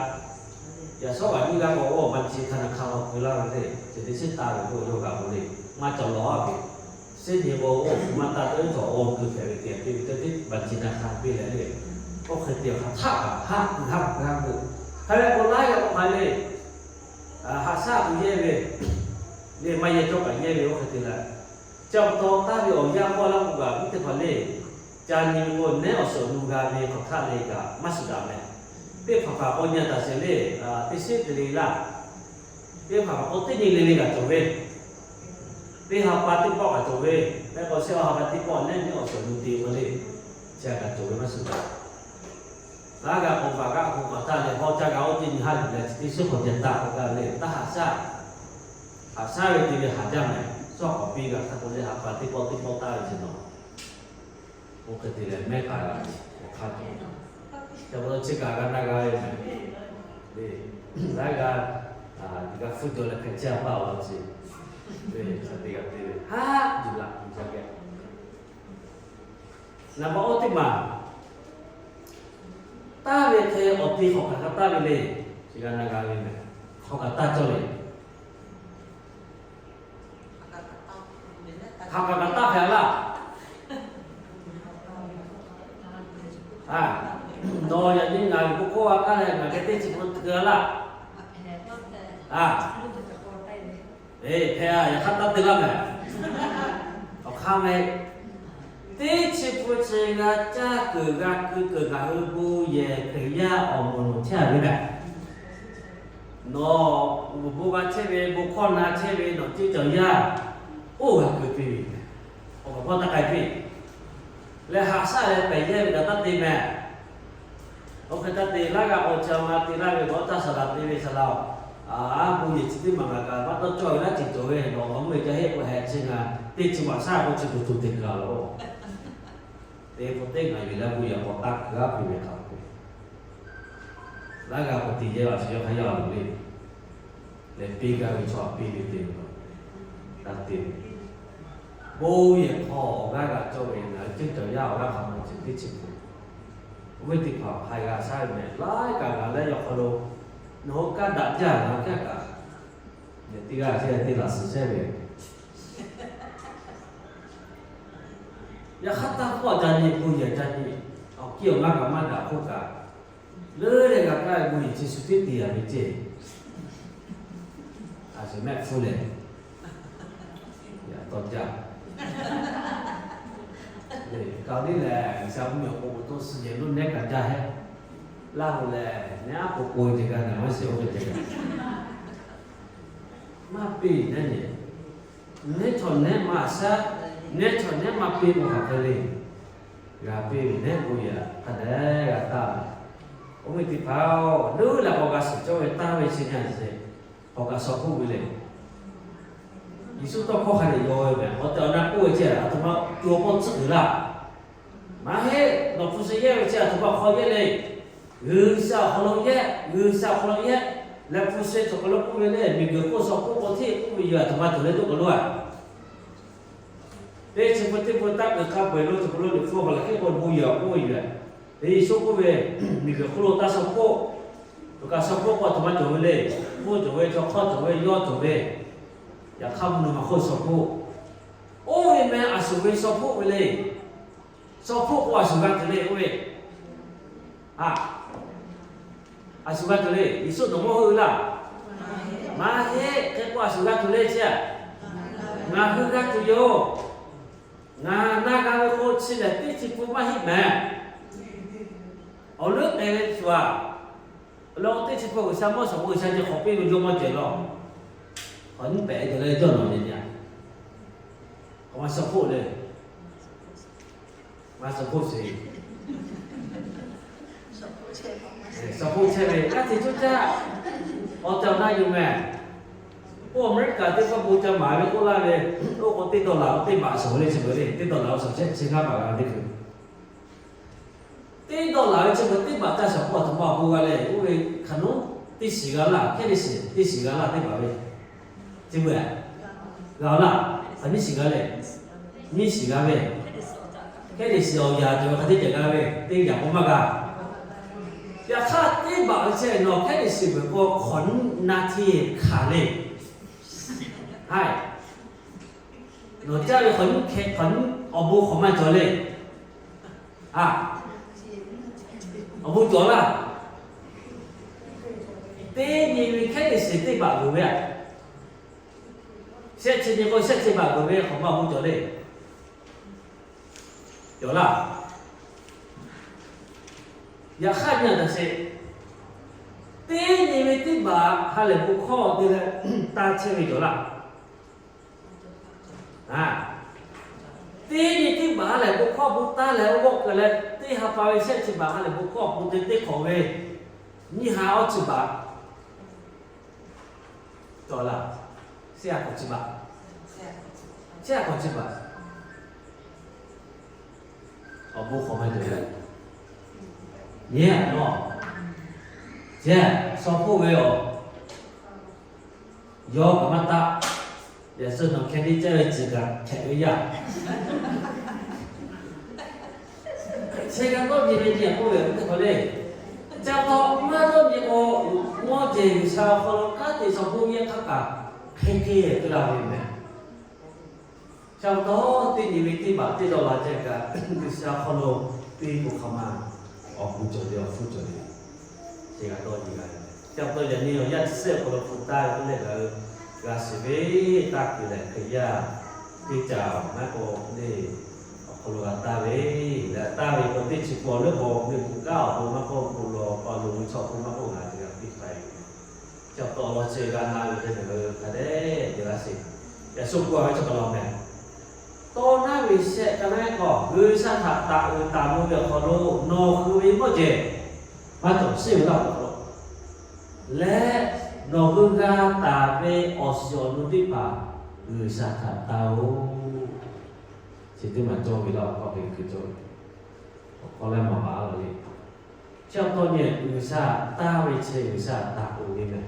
Yaꞈ shawˉ g'aꞈ nyiˇ g'aˇ k'o, awˬ ban chi hk'a naˬ hk'a law keu laˇ ve le, chi teˇ shiˉ taˇ ve k'o, yawˇ g'a k'oˆ le, maˇ cawˬ law aˉ ve. Suhˉ nyi k'o, oˇ awˬ hpu maˇ taˇ teˇ cawˬ awˬ kuiˬ hpehꞈ ve teꞈ te ve teˇ teˇ baˬ ci na hk'a piˇ leh le. Oˇ hk'e te awˬ hk'aˬ htaˆ kaꞈ haˆ kuiˬ haˆ kuiˬ haˆ kuiˬ hk'a leh k'o laiˉ g'aˇ k'oˆ hk'a le. Haꞈ shaˉ kuiˬ yehˇ ve le, maˇ yehˇ cawˇ kaꞈ yehˇ ve oˇ hk'e te leh, ca pa taw taˇ ve awˬ yanˇ k'awˇ laˇ k'o kaꞈ viˉ teˇ hpaˍ le, ca nyi ve k'o nehˉ awˬ suhˍ nu g'a ve hk'aˬ htaˆ le kaꞈ maˇ shuˍ daꞈ meh. Teˇ hpaˍ hpaˍ k'o nyi taˍ sheˍ le, teˇ shiˉ te le laˇ. Teˇ hpaˍ hpaˍ k'o teˇ nyi le le kaꞈ cawˬ ve, teˇ ha pa teˇ pawˆ kaꞈ cawˬ ve, mehˆ k'aw shehˆ ha pa teˇ pawˆ nehˉ nehˉ awˬ suhˍ nu te k'o le, chi kaꞈ cawˬ ve maˇ shuˍ daꞈ. Laˇ g'a k'o baˬ g'aˇ k'o k'awꞈ taˇ leh hawˉ caˇ g'a oˇ teˇ nyi ha yuˬ leh chi teˇ shiˉ hk'aw ceh taˇ k'awꞈ g'a le, taˇ haꞈ shaˉ. Haꞈ shaˉ ve te ve haꞈ jaˇ meh. Suhˉ k'awꞈ piˇ g'a htaˇ k'o le, ha pa teˇ pawˆ teˇ pawˆ taˇ ve ce nawˬ. Oˇ hk'e te leh mehˉ k'aˍ g'a ve awˬ hk'aˇ cawˬ. Ca pa taw chi kaꞈ g'a na g'a ve meh. Laiˉ g'aˇ g'a hpfuhˇ jaw leh hpehꞈ chehˇ a paˇ awˬ lawn chi. Ve hk'a te g'a te ve haˉ yuˬ laꞈ ca geh. Naˍ baꞈ oˇ teˇ maˬ, taˇ ve hk'e awˬ te hk'awꞈ kaꞈ g'a taˇ ve le. Chi g'a na g'a ve meh. Hk'awꞈ kaꞈ taˇ cawˇ le. Hk'aˬ kaꞈ kaꞈ taˇ hpehꞈ laˇ. Nawˬ yaꞈ nyi ngaˬ hui k'oˆ k'oˆ a k'aˉ leh ngaˬ geh teˇ chi bvuhꞈ teu a laˇ. Hpehꞈ a, yaꞈ hk'aˇ taˇ te laˇ meh. Awˬ hk'aˇ meh, teˇ chi bvuhꞈ chi g'a caˇ kuiˬ g'a keu kuiˬ ngaˬ hui bon yehˬ Hkriꞈ yaˇ awˬ moˍ nawˬ chehˇ a ve meh. Nawˬ bon g'a chehˇ ve, bon hkawˇ na chehˇ ve nawˬ ceˇ cawˬ yaˇ, oˇ g'a keu piˇ ve, awˬ kaˍ hpawˇ taˇ k'ai piˇ leh haꞈ shaˉ leh pehˬ yehˇ ve kaꞈ taˇ te meh. Oˇ hk'e taˇ te laˇ g'a k'o, chi ma te laˇ ve k'o, taˇ saˍ laꞈ te ve saˍ laꞈ-oˬ, a, bon yehˬ chi teˇ maˬ ngaˬ kaꞈ maˇ tawˇ cawˇ ve laˇ ceuˬ cawˬ ve, nawˬ awˬ mvuhˇ miˬ ca heˆ k'o heh chi ngaˬ teˇ chi maˬ shaˉ k'o chi tuˬ tuˬ te gaˬ laˬ-oˬ. Te k'o teˇ ngaˬ yuˬ leh bon yehˬ k'awꞈ taˇ kuiˬ g'aˇ piˇ ve hk'a peu-eˬ laˇ g'a k'o te yehˇ a shu yawˇ hk'aˇ yaˇ a loˬ le. Leh piˇ gaˇ ve chaw htaꞈ piˇ ve te ve, taˇ te ve. Bon yehˬ hk'aw awˬ g'aˇ g'a cawˇ ve ngaˬ hui ceˇ cawˬ yaˇ awˬ g'aˇ hk'a maw ceuˬ teˇ chi peuˬ. Oˇ ve teˇ hpaˍ hk'a g'a shaˉ ve meh, laiˉ kaꞈ g'a leh yaꞈ hk'aw lo nawˬ hui kaˇ daꞈ jaˇ ngaˬ hui kaˇ kaꞈ, teˇ g'aˇ teˇ g'aˇ teˇ laꞈ suhˍ chehˇ ve Yaꞈ hk'aˇ taˇ hpawˇ ca nyi, bon yehˬ ca nyi, awˬ kiˇ awˬ maˇ kaꞈ maˇ daꞈ hk'oˆ kaꞈ, leuˉ leh g'a kaˇ ve bon yehˬ chi shu teˇ te a ve ceˇ. A shu mehˆ hpfuhˇ leh, yaꞈ tawˇ jaˇ. Kaꞈ teˇ lehˬ, G'uiˬsha mvuhˇmiˬ awˬ pon k'o to suh yehˬ lonˉ nehˉ kaꞈ jaˇ hehˉ. Laˇ hu lehˬ, nehˉ aˉ po po ceh g'a ngaˬ maˇ shiˍ oˇ ve ceh kaꞈ maˇ piˇ nehˉ nyi. Nehˉ chaw nehˉ ma shaˉ, nehˉ chaw nehˉ ma piˇ k'o hk'aˬ hk'e le. G'a piˇ ve nehˉ bon yehˬ hk'a dehꞈ g'a taˇ ve. Oˇ ve teˇ hpaˍ-oˬ, leuˉ leh k'awꞈ g'a shiˍ cawˇ ve taˇ ve chi nyi a ce, k'awꞈ kaꞈ shaw hpoˆ ve le. Yeˍsuˆ tawˇ hkawˇ hk'a dehꞈ yaw ve meh, awˬ tehˬ awˬ na k'oˆ ve ceh, aˬ htoꞈ ma co awˬ pawˇ tcuhˉ kuiˬ laˇ. Maˇ heˆ, nawˬ hpu shi yehˇ ve chi aˬ htoꞈ ma hk'aw yehˇ le. G'uiˬsha awˬ hk'aw lo yehˇ, G'uiˬsha awˬ hk'aw lo yehˇ. Leh hpu shi cawˬ hk'aw lo k'oˆ ve le, miˬguiˬ hk'oˆ shaw hpoˆ k'o hteˇ k'oˆ ve yoˬ, aˬ htoꞈ ma cawˬ le toˆ kaˬ lo a. Teˇ chi pu teˇ pu taˇ kuiˬ hk'a peu-eˬ lo cawˬ hk'aw lo Liꞈ hpu awˬ hk'aw lehˬ hk'e k'o bon yehˬ awˬ k'oˆ ve yoˬ. Leh Yeˍsuˆ k'oˆ ve, miˬguiˬ hk'oˆ lo taˇ shaw hpoˆ, awˬ kaꞈ shaw hpoˆ k'o aˬ htoꞈ ma cawˬ ve le. Hpoˆ cawˬ ve, chaw hk'awˇ cawˬ ve, yawˇ cawˬ ve, yaꞈ hk'aˇ mvuhˇ naw ma hk'oˆ shaw hpoˆ. Oˇ ve meh a shuˍ ve shaw hpoˆ ve le. Shaw hpoˆ k'o a shuˍ g'a tuˬ le k'oˆ ve. A, a shuˍ g'a tuˬ le. Yeˍsuˆ nawˬ mawˇ hui laˇ. Maˇ heˆ, hk'e k'o a shuˍ g'a tuˬ le chi a. Ngaˬ hui g'a tuˬ yoˬ. Ngaˬ na g'a ve k'o chi lehˬ teˇ chi pu maˇ heˆ meh. Awˬ leuˉ k'ai ve shuˍ a. Awˬ lawn teˇ chi pu G'uiˬsha mawˇ shawˍ k'o G'uiˬsha ceh hk'awꞈ piˇ ve jawˇ mawˇ ceh law. K'awꞈ nyi pehꞈ ceh leh jawˇ nawˬ nyi nyi a. K'awꞈ ma shaw hpoˆ le. Ma shaw hpoˆ sheˍ. Shaw hpoˆ chehˇ ve g'aˇ hteꞈ coˇ caˇ. Awˬ tehˬ awˬ na yoˬ meh. Oˇ Aˍmeˍriˆkaˍ teˇ hpaˍ bon ca maˍ ve k'oˆ laˇ ve, oˇ k'o teˇ dollar teˇ baꞈ shawˍ le chi beuꞈ le, teˇ dollar awˬ shawˍ chehˇ chi ngaˇ baꞈ g'a teˇ hkui. Teˇ dollar ve chi beuꞈ teˇ baꞈ caˇ shawˍ k'o aˬ htoꞈ ma bon g'a le, oˇ ve hk'aˬ nawˉ teˇ shiˍ g'a laˇ, hkehˉ teˇ shiˍ teˇ shiˍ g'a laˇ teˇ baꞈ ve. Chi beuꞈ g'a laˇ, hk'aˬ nyiˇ shiˍ g'a le, nyiˇ shiˍ g'a ve. Hkehˉ teˇ shiˍ awˬ yaꞈ cawˬ ve hk'a teˇ ceuˬ g'a ve, teˇ yaꞈ k'o maˇ g'a. Yaꞈ hk'aˇ teˇ baꞈ ve chi nawˬ hkehˉ teˇ shiˍ peuˬ k'o hk'awꞈ nyiˇ na hteˇ hkanˍ le. Hai, Nawˬ caˇ ve hk'awꞈ nuˉ hkeh hk'awꞈ nuˉ awˬ bon hk'awꞈ maˇ cawˬ le. A, awˬ bon cawˬ laˇ. Teˇ nyi ve hkehˉ te sheˍ teˇ baꞈ vuiˬ ve a, shehˆ chi nyi k'o shehˆ chi baꞈ vuiˬ ve hk'awꞈ maˇ awˬ bon cawˬ le. Cawˬ laˇ. Yaꞈ hk'aˇ nyi a taꞈ sheˍ, teˇ nyi ve teˇ baꞈ ha lehˬ bon hkawˇ te leh taˇ chehˇ ve cawˬ laˇ. Teˇ nyi teˇ baꞈ ha lehˬ bon hkawˇ bon taˇ leh oˇ g'awˇ keu leh teˇ ha pa ve shehˆ chi baꞈ ha lehˬ bon hkawˇ awˬ pon te teˇ hk'awꞈ ve nyiˇ ha awˇ chi baꞈ cawˬ laˇ. Shehˆ ha hk'awꞈ chi baꞈ, shehˆ ha hk'awꞈ chi baꞈ awˬ bon hk'awꞈ maˇ cawˬ le. Nyi a nawˬ, ceˇ, shaw hpoˆ ve awˬ yawˇ kaꞈ maˇ taˆ. Yaꞈ suh nawˬ hkeh teˇ caˇ ve ciˬ kaꞈ hpehꞈ ve yaˇ. Chi g'a tawˇ nyi ve nyi k'oˆ ve teˇ hk'awꞈ le. Ca taw maˇ tawˇ nyi k'o, mawˇ cehˬ G'uiˬsha awˬ hk'aw lo kanˉ te shaw hpoˆ yehˇ hk'aˇ kaꞈ hk'e hk'e tuˬ la ve mehˬ. Ca taw teˇ nyi ve teˇ baꞈ teˇ dawˇ la ceh kaꞈ, G'uiˬsha hk'aw lo te k'o hk'aˬ ma awˬ bon cawˬ ve awˬ hpfuhˇ cawˬ ve. Chi g'a tawˇ nyi g'a ve. Ca taw yaꞈ nyi awˬ yanˇ chi sehˆ awˬ hk'aw lo hpu taˇ ve teˇ lehˬ kaꞈ, g'a shiˍ ve taˇ kuiˬ lehˬ Hkriꞈ yaˇ teˇ caˬ maˇ k'o le, awˬ hk'aw lo g'a taˇ ve, g'a taˇ ve k'o teˇ chi pawˆ leuˉ k'o ve kuˬ kaˉ awˬ bon maˇ k'oˆ, bon lawˬ pa lo ve chaw hpu maˇ k'oˆ, ngaˬ hui g'a piˇ k'ai ve. Ca taw awˬ lawn chi g'a na ve teˇ hk'e hk'a dehꞈ te laˇ sheˍ. Yaꞈ shu k'oˆ a ve chaw hk'a law mehˬ. Tawˇ naˉ ve shehˆ ka naˉ k'awꞈ G'uiˬsha htaꞈ taˍ uiˍ taˍ mvuh ve awˬ hk'aw lo nawˬ hui ve mawˇ jehˬ maˇ cawˬ sheˆ ve laˇ awˬ hk'aw lo leh, nawˬ hui g'a taˍ ve awˬ shiˍ awˬ nu teˇ hpaˍ G'uiˬsha htaꞈ taˍ-oˬ. Chi teˇ maˬ cawˇ ve laˇ awˬ hk'aw lo hkui cawˇ ve, awˬ hk'aw leh maˍ baˬ a laˬ le. Chi pa taw nyi G'uiˬsha taˇ ve chi G'uiˬsha taˍ uiˍ ve mehˬ.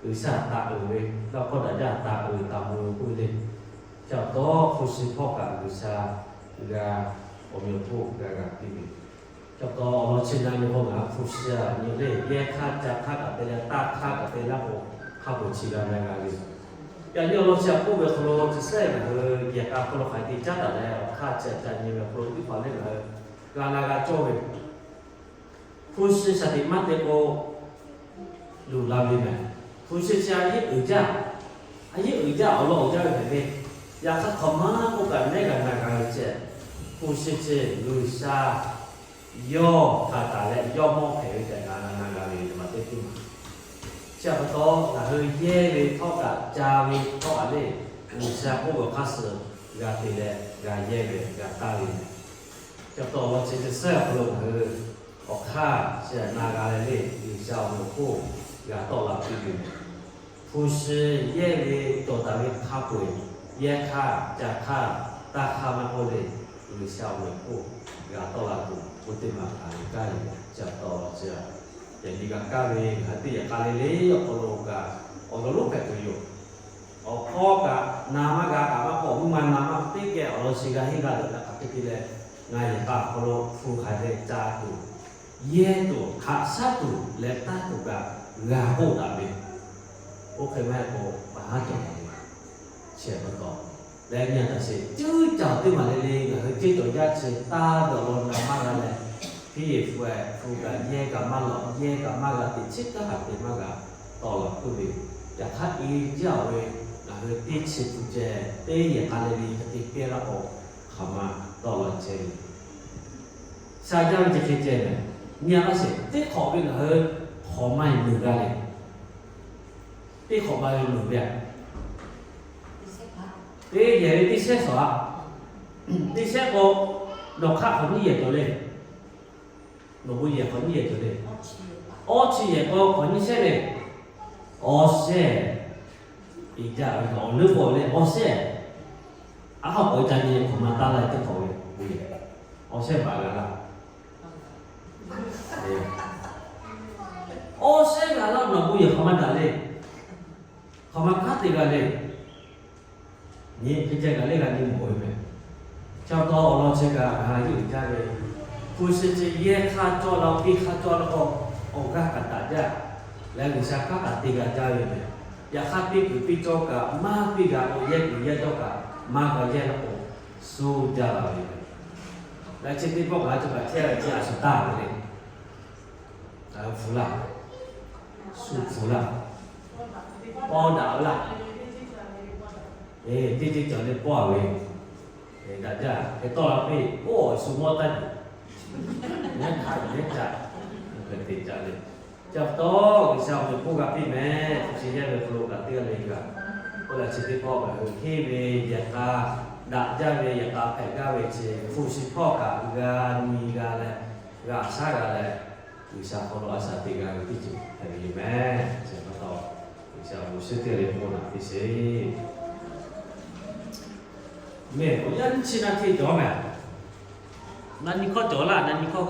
G'uiˬsha taˍ uiˍ ve, laˇ hkawˇ daꞈ jaˇ taˍ uiˍ taˍ mvuh ve k'oˆ ve le. Chi pa taw hpu shi hpawˇ kaꞈ G'uiˬsha g'a awˬ meꞈ awˬ hponˇ g'a g'a piˇ ve. Chi pa taw awˬ lawn chi na nyi k'o ngaˬ hui hpu shi a nyi le, yehˇ hk'aˇ ca hk'aˇ kaꞈ te leh taˇ hk'aˇ kaꞈ te laˇ k'o, hk'a peu-eˬ chi g'a na g'a ve. Yaꞈ nyi awˬ lawn chi a k'oˆ ve hk'aw lo chi sehˉ ngaˬ hui yehˬ k'a hk'aw lo hk'aˬ hk'e te caˉ taˍ leh awˬ hk'aˇ chi a ca nyi ve awˬ hk'aw lo teˇ hpaˍ le ngaˬ hui g'a na g'a cawˇ ve. Hpu shi shaˍ tiꞈ maˇ te k'o, luˬ la ve mehˬ. Hpu shi chi a yeˇ uiˍ jaˇ, a yeˇ uiˍ jaˇ awˬ lawn uiˍ jaˇ ve hpehꞈ ve. Yaꞈ hk'aˇ hk'awꞈ maˇ k'oˆ kaꞈ nehˉ g'a na g'a ve ceh, hpu shi chi G'uiˬsha yawˇ htaꞈ taˍ leh yawˇ mawˇ hpehꞈ ve tehꞈ g'a na g'a ve maˇ te tuˬ. Chi pa taw ngaˬ hui yehˇ ve htawˇ kaꞈ ca ve htawˇ kaꞈ le, G'uiˬsha k'oˆ ve awˬ hk'aˇ suh g'a te leh g'a yehˇ ve g'a taˇ ve. Chi pa taw awˬ lawn chi te sehˉ awˬ hk'aw lo ngaˬ hui awˬ hk'aˇ chi a na g'a leh le, G'uiˬsha awˬ meꞈ awˬ hponˇ g'a tawˆ la piˇ ve. Hpu shi yehˇ ve cawˬ taˍ ve hk'a peu-eˬ, yehˇ hk'aˇ, ca hk'aˇ, taˇ hk'aˇ maˇ k'oˆ le, G'uiˬsha awˬ meꞈ awˬ hponˇ g'a tawˆ la tuˬ k'oˆ teˇ maˬ hk'aˬ ve kaˇ ve. Chi pa taw chi a, yaꞈ nyi g'a kaˇ ve ngaˬ hui teˇ yehˬ k'a le le awˬ hk'aw lo kaꞈ awˬ lawn lonˉ hpehꞈ tuˬ yoˬ. Awˬ hkawˇ kaꞈ na maˇ g'a kaꞈ maˇ k'oˆ, mvuhˇ ma na maˇ teˇ geh awˬ lawn chi g'a henˇ g'a dawˬ daꞈ hk'aˬ hk'e te leh, ngaˬ yehˬ k'a awˬ hk'aw lo hpu hk'aˬ hk'e ca tuˬ, yehˇ tuˬ, haꞈ shaˉ tuˬ leh taˇ tuˬ kaꞈ g'a k'oˆ daꞈ ve. Oˇ hk'e maˇ heˆ k'o, pa haˉ cawˬ taˍ ve. Chi pa taw leh nyi a taꞈ sheˍ, cuˉ caˬ teˇ maˬ le le ngaˬ hui ceˇ cawˬ jaˇ chi taˇ ve awˬ lawn na maˇ g'a leh, hteˇ yehˬ hpu-eh hpu kaꞈ yehˇ kaꞈ maˇ lawꞈ, yehˇ kaꞈ maˇ g'a te, chi kaˉ kaꞈ te maˇ g'a tawˆ la puiˉ ve. Yaꞈ hk'aˇ i jaˇ ve ngaˬ hui teˇ chi hpu ceh teˇ yehˬ k'a le le hk'e te pehˇ laˇ k'o, hk'aˬ ma tawˆ la chehˇ ve. Sha jaˇ ve chi hk'e ceh mehˬ. Nyi a taꞈ sheˍ, teˇ hk'awꞈ ve ngaˬ hui hk'awꞈ maˇ luˬ g'a le. Teˇ hk'awꞈ maˇ luˬ ve a, teˇ yehˬ ve teˇ shehˉ shawˍ a. Teˇ shehˉ k'o, nawˬ hk'aˆ hk'awꞈ nyiˇ yehˬ cawˬ le. Nawˬ bon yehˬ hk'awꞈ nyiˇ yehˬ cawˬ le. Awˇ chi yehˬ k'o hk'awꞈ nyiˇ shehˉ le. Awˬ shehˉ. Iˉ jaˇ ve awˬ leuˉ k'o le awˬ shehˉ. Aˉ hk'aw k'awꞈ ca nyi hk'awꞈ maˇ taˇ la teˇ hk'awꞈ ve bon yehˬ. Awˬ shehˉ baˬ g'a laˇ. Awˬ shehˉ g'a laˇ nawˬ bon yehˬ hk'awꞈ maˇ daꞈ le. Hk'awꞈ maˇ hk'aˉ te g'a le. Nyi hk'e ceh kaꞈ le g'a nyi mawˬ ve mehˬ. Chi pa taw awˬ lawn chi kaꞈ g'a yeˇ uiˍ jaˇ ve, hpu shi chi yehˇ hk'aˇ cawˇ la, piˇ hk'aˇ cawˇ la k'o, awˬ g'aˇ kaꞈ taˍ jaˇ. Leh G'uiˬsha kanˉ kaꞈ te g'a jaˇ ve mehˬ. Yaꞈ hk'aˇ piˇ kuiˬ piˇ cawˇ kaꞈ maˇ piˇ g'a k'o, yehˇ kuiˬ yehˇ cawˇ kaꞈ maˇ g'a yehˇ laˇ k'o, suh jaˇ la ve. Laꞈ chi teˇ pawˆ kaꞈ a cawˬ kaꞈ chehˇ ve chi a shuˍ taˇ ve le. Hpu laˇ, shu hpu laˇ, pawˇ daꞈ laˇ. Teˇ ceuˬ cawˬ le pawˇ a ve, daꞈ jaˇ hk'e tawˇ la piˇ, oˇ awˬ shu mawˇ taˇ tuˬ, nyaˇ hkaꞈ nyaˇ ca, hk'e te ca le. Chi pa taw G'uiˬsha awˬ meꞈ k'oˆ g'a piˇ meh, chi yaˇ ve hk'aw lo kaꞈ teˇ g'aˇ le g'a. K'oˆ leh chi teˇ pawˆ kaꞈ hui henˇ ve yehˬ k'a, daꞈ jaˇ ve yehˬ k'a hpehꞈ gaˇ ve chi hpu shi hpawˇ kaꞈ g'a nyi g'a leh, g'a shaˉ g'a leh, G'uiˬsha hk'aw lo a shaꞈ teꞈ g'a ve teˇ ceuˬ hpehꞈ ve yoˬ meh. Chi pa taw G'uiˬsha awˬ bon shiˍ teˇ g'aˇ le k'oˆ naꞈ piˇ sheˍ. Mehˬ k'o yaˇ nyi chi na hteˇ cawˬ mehˬ. Na nyi hkawˇ cawˬ laˇ, na nyi hkawˇ